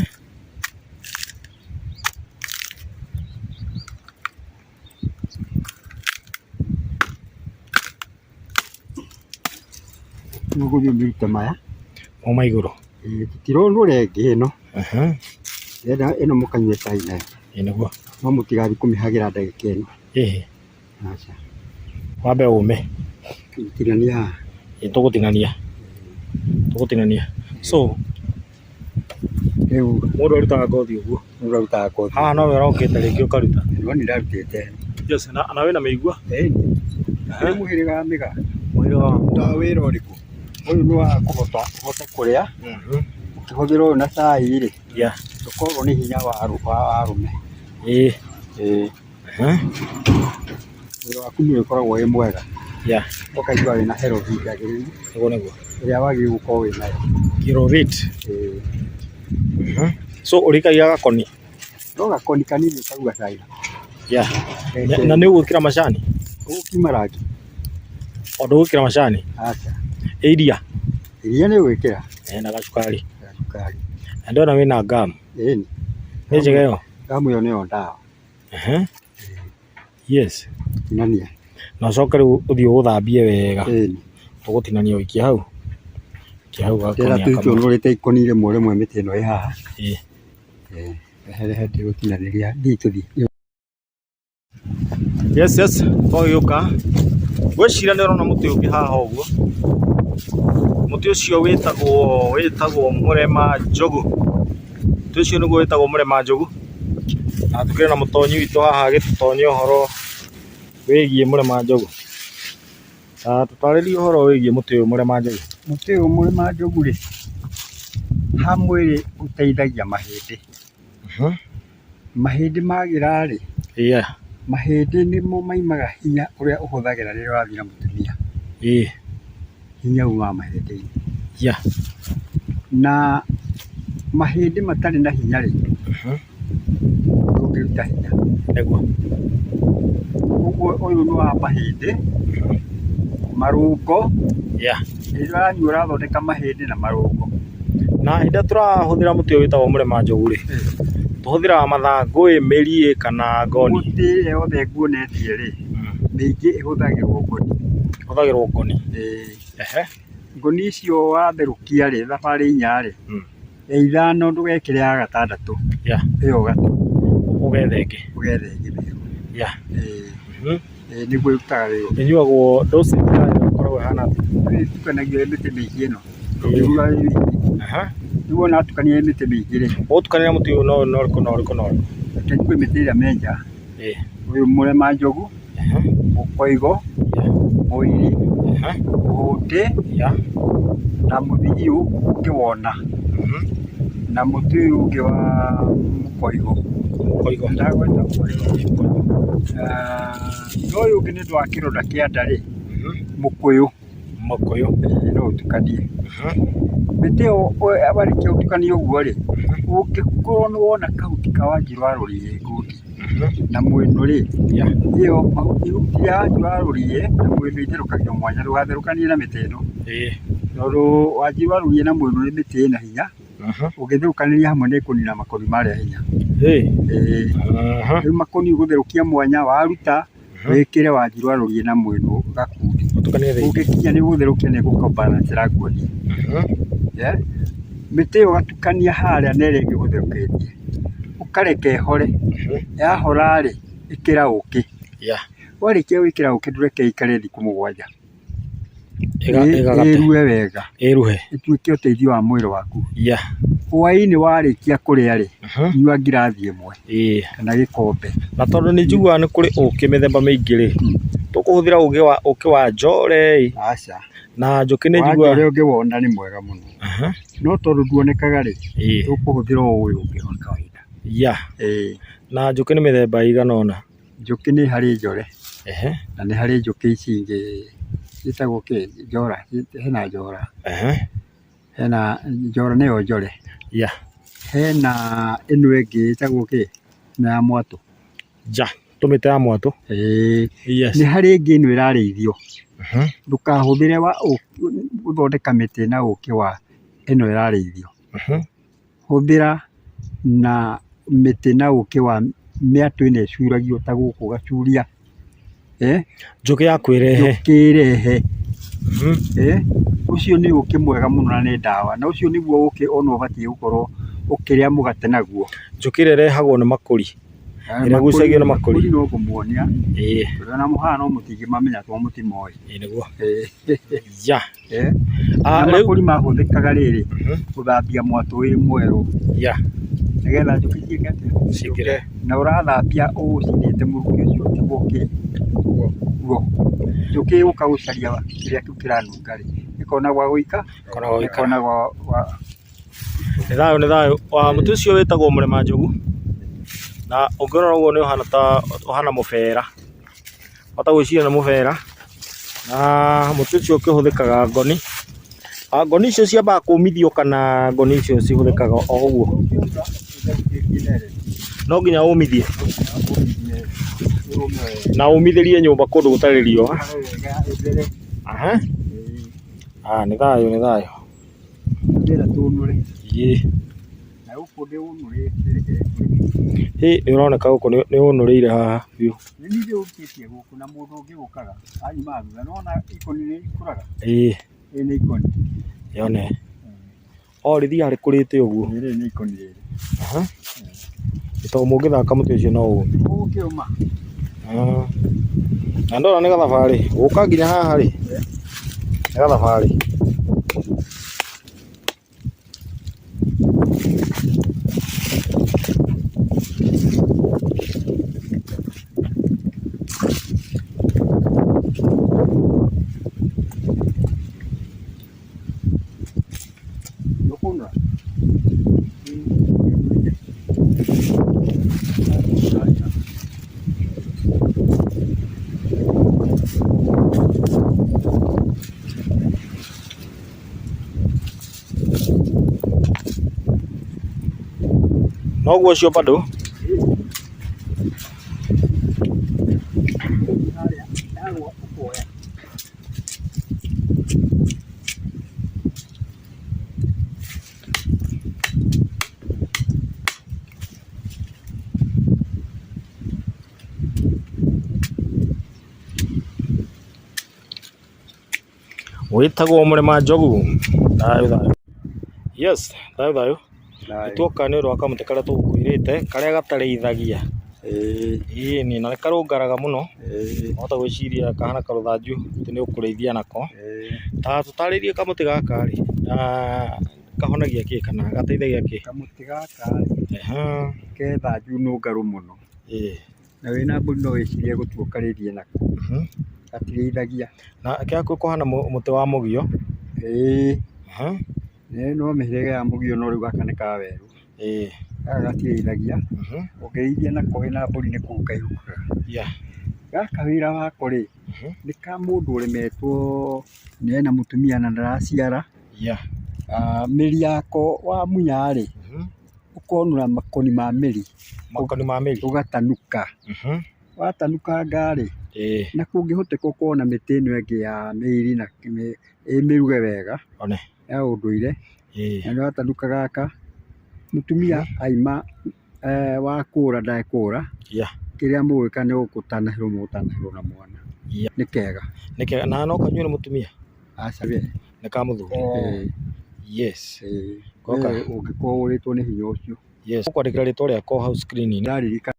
Rĩu ũgũthiĩ ũmĩrute maya. Mau ma igũrũ. Ĩĩ tũtironũra ĩngĩ ĩno. Ndĩrenda ĩno mũkanyue cai nayo. Ĩĩ nĩguo. No mũtigathiĩ kũmĩhagĩra ndagĩka ĩno. Ĩhĩ. Aca. Wambe ũme. Tinania haha. Ĩĩ tũgũtinania. Tũgũtinania. So, Rĩu mũndũ arutaga ngothi ũguo. Mũndũ arutaga ngothi. Haha nowe ũrokĩte rĩngĩ ũkaruta. No niĩ ndarutĩte. Yes, na wĩna mĩigua? Ĩni. Nĩ mũhĩrĩga wa mĩgaa. Mũhĩrĩga wa Ũrutaga wĩra ũrĩkũ? Ũyũ nĩ wa kũhota ũhote kũrĩa. Ũkĩhũthĩra ũyũ na cai rĩ, ndũkorwo nĩ hinya wa arũme. Ĩĩ. Ĩĩ. Mwĩrĩ waku nĩ ũrĩkoragwo wĩ mwega. Ũkaigua wĩna health njagĩrĩru. Nĩguo nĩguo. Ĩrĩa wagĩrĩirwo gũkorwo wĩnayo. Kirorite. Ĩĩ. So ũrĩikagia gakoni? No gakoni kanini ũkaruga cai nako. Na nĩ ũgwĩkĩra macani? Ũgũkima rangi. O ndũgwĩkĩra macani? Aca. Ĩ iria? Iria nĩ ũgwĩkĩra. Na gacukari? Gacukari. Na ndĩrona wĩna ngamu. Ĩni. Nĩ njega ĩyo? Ngamu ĩyo nĩyo ndawa. Yes. Tinania. Na ũcoke rĩu ũthiĩ ũgũthambie wega. Ĩni. Tũgũtinania ũikie hau. Ikia hau Ndĩrenda gakoni tũthiĩ kamwe. tũnũrĩte ikoni rĩmwe rĩmwe mĩtĩ ĩno ĩ haha. Ĩĩ. Rehe rehe ndĩgũtinanĩria thiĩ tũthiĩ. Yes, yes, twagĩũka. Ngwĩciria nĩ ũrona mũtĩ ũngĩ haha ũguo. Mũtĩ ũcio wĩtagwo mũrema njogu. Mũtĩ ũcio nĩguo wĩtagwo mũrema njogu. Na tũkĩrĩ na mũtonyi witũ haha agĩtũtonya ũhoro wĩgiĩ mũrema njogu. Tũtarĩrie ũhoro wĩgiĩ mũtĩ ũyũ mũrema njogu. Mũtĩ ũyũ mũrema njogu rĩ, ha mwĩrĩ ũteithagia mahĩndĩ. Mahĩndĩ magĩra rĩ, mahĩndĩ nĩmo maimaga hinya ũrĩa ũhũthagĩra rĩrĩa ũrathiĩ na mũtumia. Hinya umaga mahĩndĩ-inĩ. Na mahĩndĩ matarĩ na hinya rĩ, ndũngĩruta hinya. Ũguo ũyũ nĩ wa mahĩndĩ, marũngo, rĩrĩa ũranyua ũrathondeka mahĩndĩ na marũngo. Na hĩndĩ ĩrĩa tũrahũthĩra mũtĩ ũyũ wĩtagwo mũrema njogu rĩ, tũhũthĩraga mathangũ ĩ, mĩri ĩ, kana ngoni? Mĩtĩ ĩrĩa yothe nguonetie rĩ, mĩingĩ ĩhũthagĩrwo ngoni. Ĩhũthagĩrwo ngoni? Ĩĩ. Ngoni icio watherũkia rĩ, thabarĩ inya rĩ, ya ithano ndũgekĩre ya gatandatũ, ĩyo ũgate. Ũgethe ĩngĩ. Ũgethe ĩngĩ mĩerũ. Ĩĩ. Ĩĩ nĩguo ĩrutaga wĩra. Ĩnyuagwo dosage yayo ĩkoragwo ĩhana atĩa? Ĩtukanagio ĩ mĩtĩ mĩingĩ ĩno, ndũngĩruga ĩ wiki. Rĩu wona watukania ĩ mĩtĩ mĩingĩ rĩ. Ũgũtukania mũtĩ ũyũ na ũyũ na ũrĩkũ na ũrĩkũ na ũrĩkũ? Reke njigue mĩtĩ ĩrĩa me nja, ũyũ mũrema njogu, mũkoigo, mũiri, mũhũndĩ, na mũthigiũ ũngĩwona, na mũtĩ ũyũ ũngĩ wa mũkoigo. Mũkoigo. Ndagweta mũkoigo. Na ũyũ ũngĩ nĩ ũndũ wa kĩronda kĩa nda rĩ, mũkũyũ. Mũkũyũ. Ĩĩ no ũtukanie. Mĩtĩ ĩyo warĩkia gũtukania ũguo rĩ, ũngĩkorwo nĩ wona kahuti ka wanjiru wa rũriĩ ngundi na mwĩnũ rĩ, ĩyo ihuti rĩa wanjiru wa rũriĩ na mwĩnũ itherũkagio mwanya, ndũgatherũkanie na mĩtĩ ĩno. Tondũ wanjiru wa rũriĩ na mwĩnũ nĩ mĩtĩ ĩna hinya, ũngĩtherũkanĩria hamwe nĩ ĩkũnina makoni marĩa hinya. Ĩĩ. Rĩu makoni ũgũtherũkia mwanya, waruta wĩkĩre wanjiru wa rũriĩ na mwĩnũ gakundi. Ũtukanie thĩinĩ. Ũngĩkinya nĩ ũgũtherũkia nĩ ĩgũko balance nguonie. Mĩtĩ ĩyo ũgatukania harĩa na ĩrĩa ĩngĩ ũgũtherũkĩtie. Ũkareka ĩhore. Yahora rĩ, ĩkĩra ũkĩ. Warĩkia gwĩkĩra ũkĩ ndũreke ĩikare thikũ 7. Ĩrue wega. Ĩruhe. Ĩtuĩke ũteithio wa mwĩrĩ waku. Hwaĩ-inĩ warĩkia kũrĩa rĩ, nyua ngirathi ĩmwe kana gĩkombe. Na tondũ nĩ njiguaga nĩ kũrĩ ũkĩ mĩthemba mĩingĩ rĩ, tũkũhũthĩra ũkĩ wa njore ĩ? Aca. Na njũkĩ nĩ Wa njiguaga. njore ũngĩwona nĩ mwega mũno. No tondũ nduonekaga rĩ, tũkũhũthĩra o ũyũ ũngĩ wa kawaida. Na njũkĩ nĩ mĩthemba ĩigana ũna? Njũkĩ nĩ harĩ njore. Na nĩ harĩ njũkĩ ici ingĩ ciĩtagwo kĩ? Njora, hena njora. Hena njora nĩyo njore. Hena ĩno ĩngĩ ĩtagwo kĩ? Ĩno ya mwatũ. Ja, tũmĩte ya mwatũ. Ĩĩ. Nĩ harĩ ĩngĩ ĩno ĩrarĩithio. Ndũkahũthĩre wa gũthondeka mĩtĩ na ũkĩ wa ĩno ĩrarĩithio. Hũthĩra na mĩtĩ na ũkĩ wa mĩatũ ĩno ĩcuragio ta gũkũ ũgacuria. Njũkĩ ya kwĩrehe. Njũkĩ ĩrehe. Ũcio nĩ ũkĩ mwega mũno na nĩ ndawa. Na ũcio nĩguo ũkĩ ona ũbatiĩ gũkorwo ũkĩrĩa mũgate naguo. Njũkĩ ĩrĩa ĩrehagwo nĩ makũri. Ĩrĩa ĩgucagio nĩ makũri. Makũri no ngũmuonia. Tũrĩ ona mũhano mũtingĩmamenya tondũ mũtimoĩ. Ĩĩ nĩguo. Na makũri mahũthĩkaga rĩrĩ, gũthambia mwatũ wĩ mwerũ. Nĩgetha njũkĩ ciĩke atĩa? Cingĩre. Na ũrathambia ũcinĩte mũrukĩ ũcio tiguo kĩ? Guo. Njũkĩ ĩgũka gũcaria kĩrĩa kĩu kĩranunga rĩ, ĩkona gwa gũika, Ĩkona gwa gũikara. ĩkona gwa Nĩ thayũ, nĩ thayũ. Wa mũtĩ ũcio wĩtagwo mũrĩma njogu. Na ũngĩrora ũguo nĩ ũhana ta ũhana mũbera. Wahota gwĩciria nĩ mũbera. Na mũtĩ ũcio ũkĩhũthĩkaga ngoni. Ngoni icio ciambaga kũmithio kana ngoni icio cihũthĩkaga o ũguo? No nginya ũmithie. Na ũmithĩrie nyũmba kũndũ gũtarĩ riũa. Nĩ thayũ, nĩ thayũ. Nĩ ũroneka gũkũ nĩ ũnũrĩire haha biũ. Nĩ niĩ ndĩũkĩtie gũkũ na mũndũ ũngĩ ũkaga anyumaga thutha. Nĩwona ikoni nĩ ikũraga? Rĩrĩ nĩ ikoni. Yone. O rĩthiaga rĩkũrĩte ũguo. Rĩrĩ nĩ ikoni rĩrĩ. Tondũ mũngĩthaka mũtĩ ũcio no ũme. Ũgũkĩũma. Na ndona nĩ gathabarĩ. Gũka nginya haha rĩ, nĩ gathabarĩ. Noguo ũcio bado. Wĩtagwo mũrĩma njogu. Thayũ thayũ. Yes, thayũ thayũ. Nĩtuoka nĩ ũndũ wa kamũtĩ karĩa tũgũkwĩrĩte karĩa gatarĩithagia. Ĩĩ na nĩ karũngaraga mũno. Wahota gwĩciria kahana karũthanju atĩ nĩ ũkũrĩithia nako. Ta tũtarĩrie kamũtĩ gaka rĩ, kahonagia kĩ kana gateithagia kĩ? Kamũtĩ gaka rĩ, ke thanju nũngarũ mũno. Na wĩna mbũri no wĩcirie gũtua ũkarĩithie nako. Gatirĩithagia. Na kĩa kũhana mũtĩ wa mũgio. No mĩhĩrĩga ya mũgio no rĩu gaka nĩ ka werũ. Gaka gatirĩithagia. Ũngĩrĩithia nako wĩna mbũri nĩ kũhuka ihukaga. Gaka wĩra wako rĩ, nĩ ka mũndũ ũremetwo nĩ ena mũtumia na ndaraciara. Mĩri yako wamunya rĩ, ũkonũra makoni ma mĩri. Makoni ma mĩri. Ũgatanuka. Watanukanga rĩ, na kũngĩhoteka ũkorwo na mĩtĩ ĩno ĩngĩ ya mĩiri na ĩmĩruge wega One. ya ũndũire. Na nĩ watanuka gaka, mũtumia aima wa kũra ndekũra, kĩrĩa mũgwĩka nĩ gũtanahĩrwo mũgũtanahĩrwo na mwana. Nĩ kega. Nĩ kega. Na no kanyue nĩ mũtumia? Aca we. Nĩ ka mũthuri? Yes. We ũngĩkorwo ũrĩtwo nĩ hinya ũcio. Yes. Ũkwandĩkĩra rĩtwa rĩakwa hau screen-inĩ. Ndaririkana.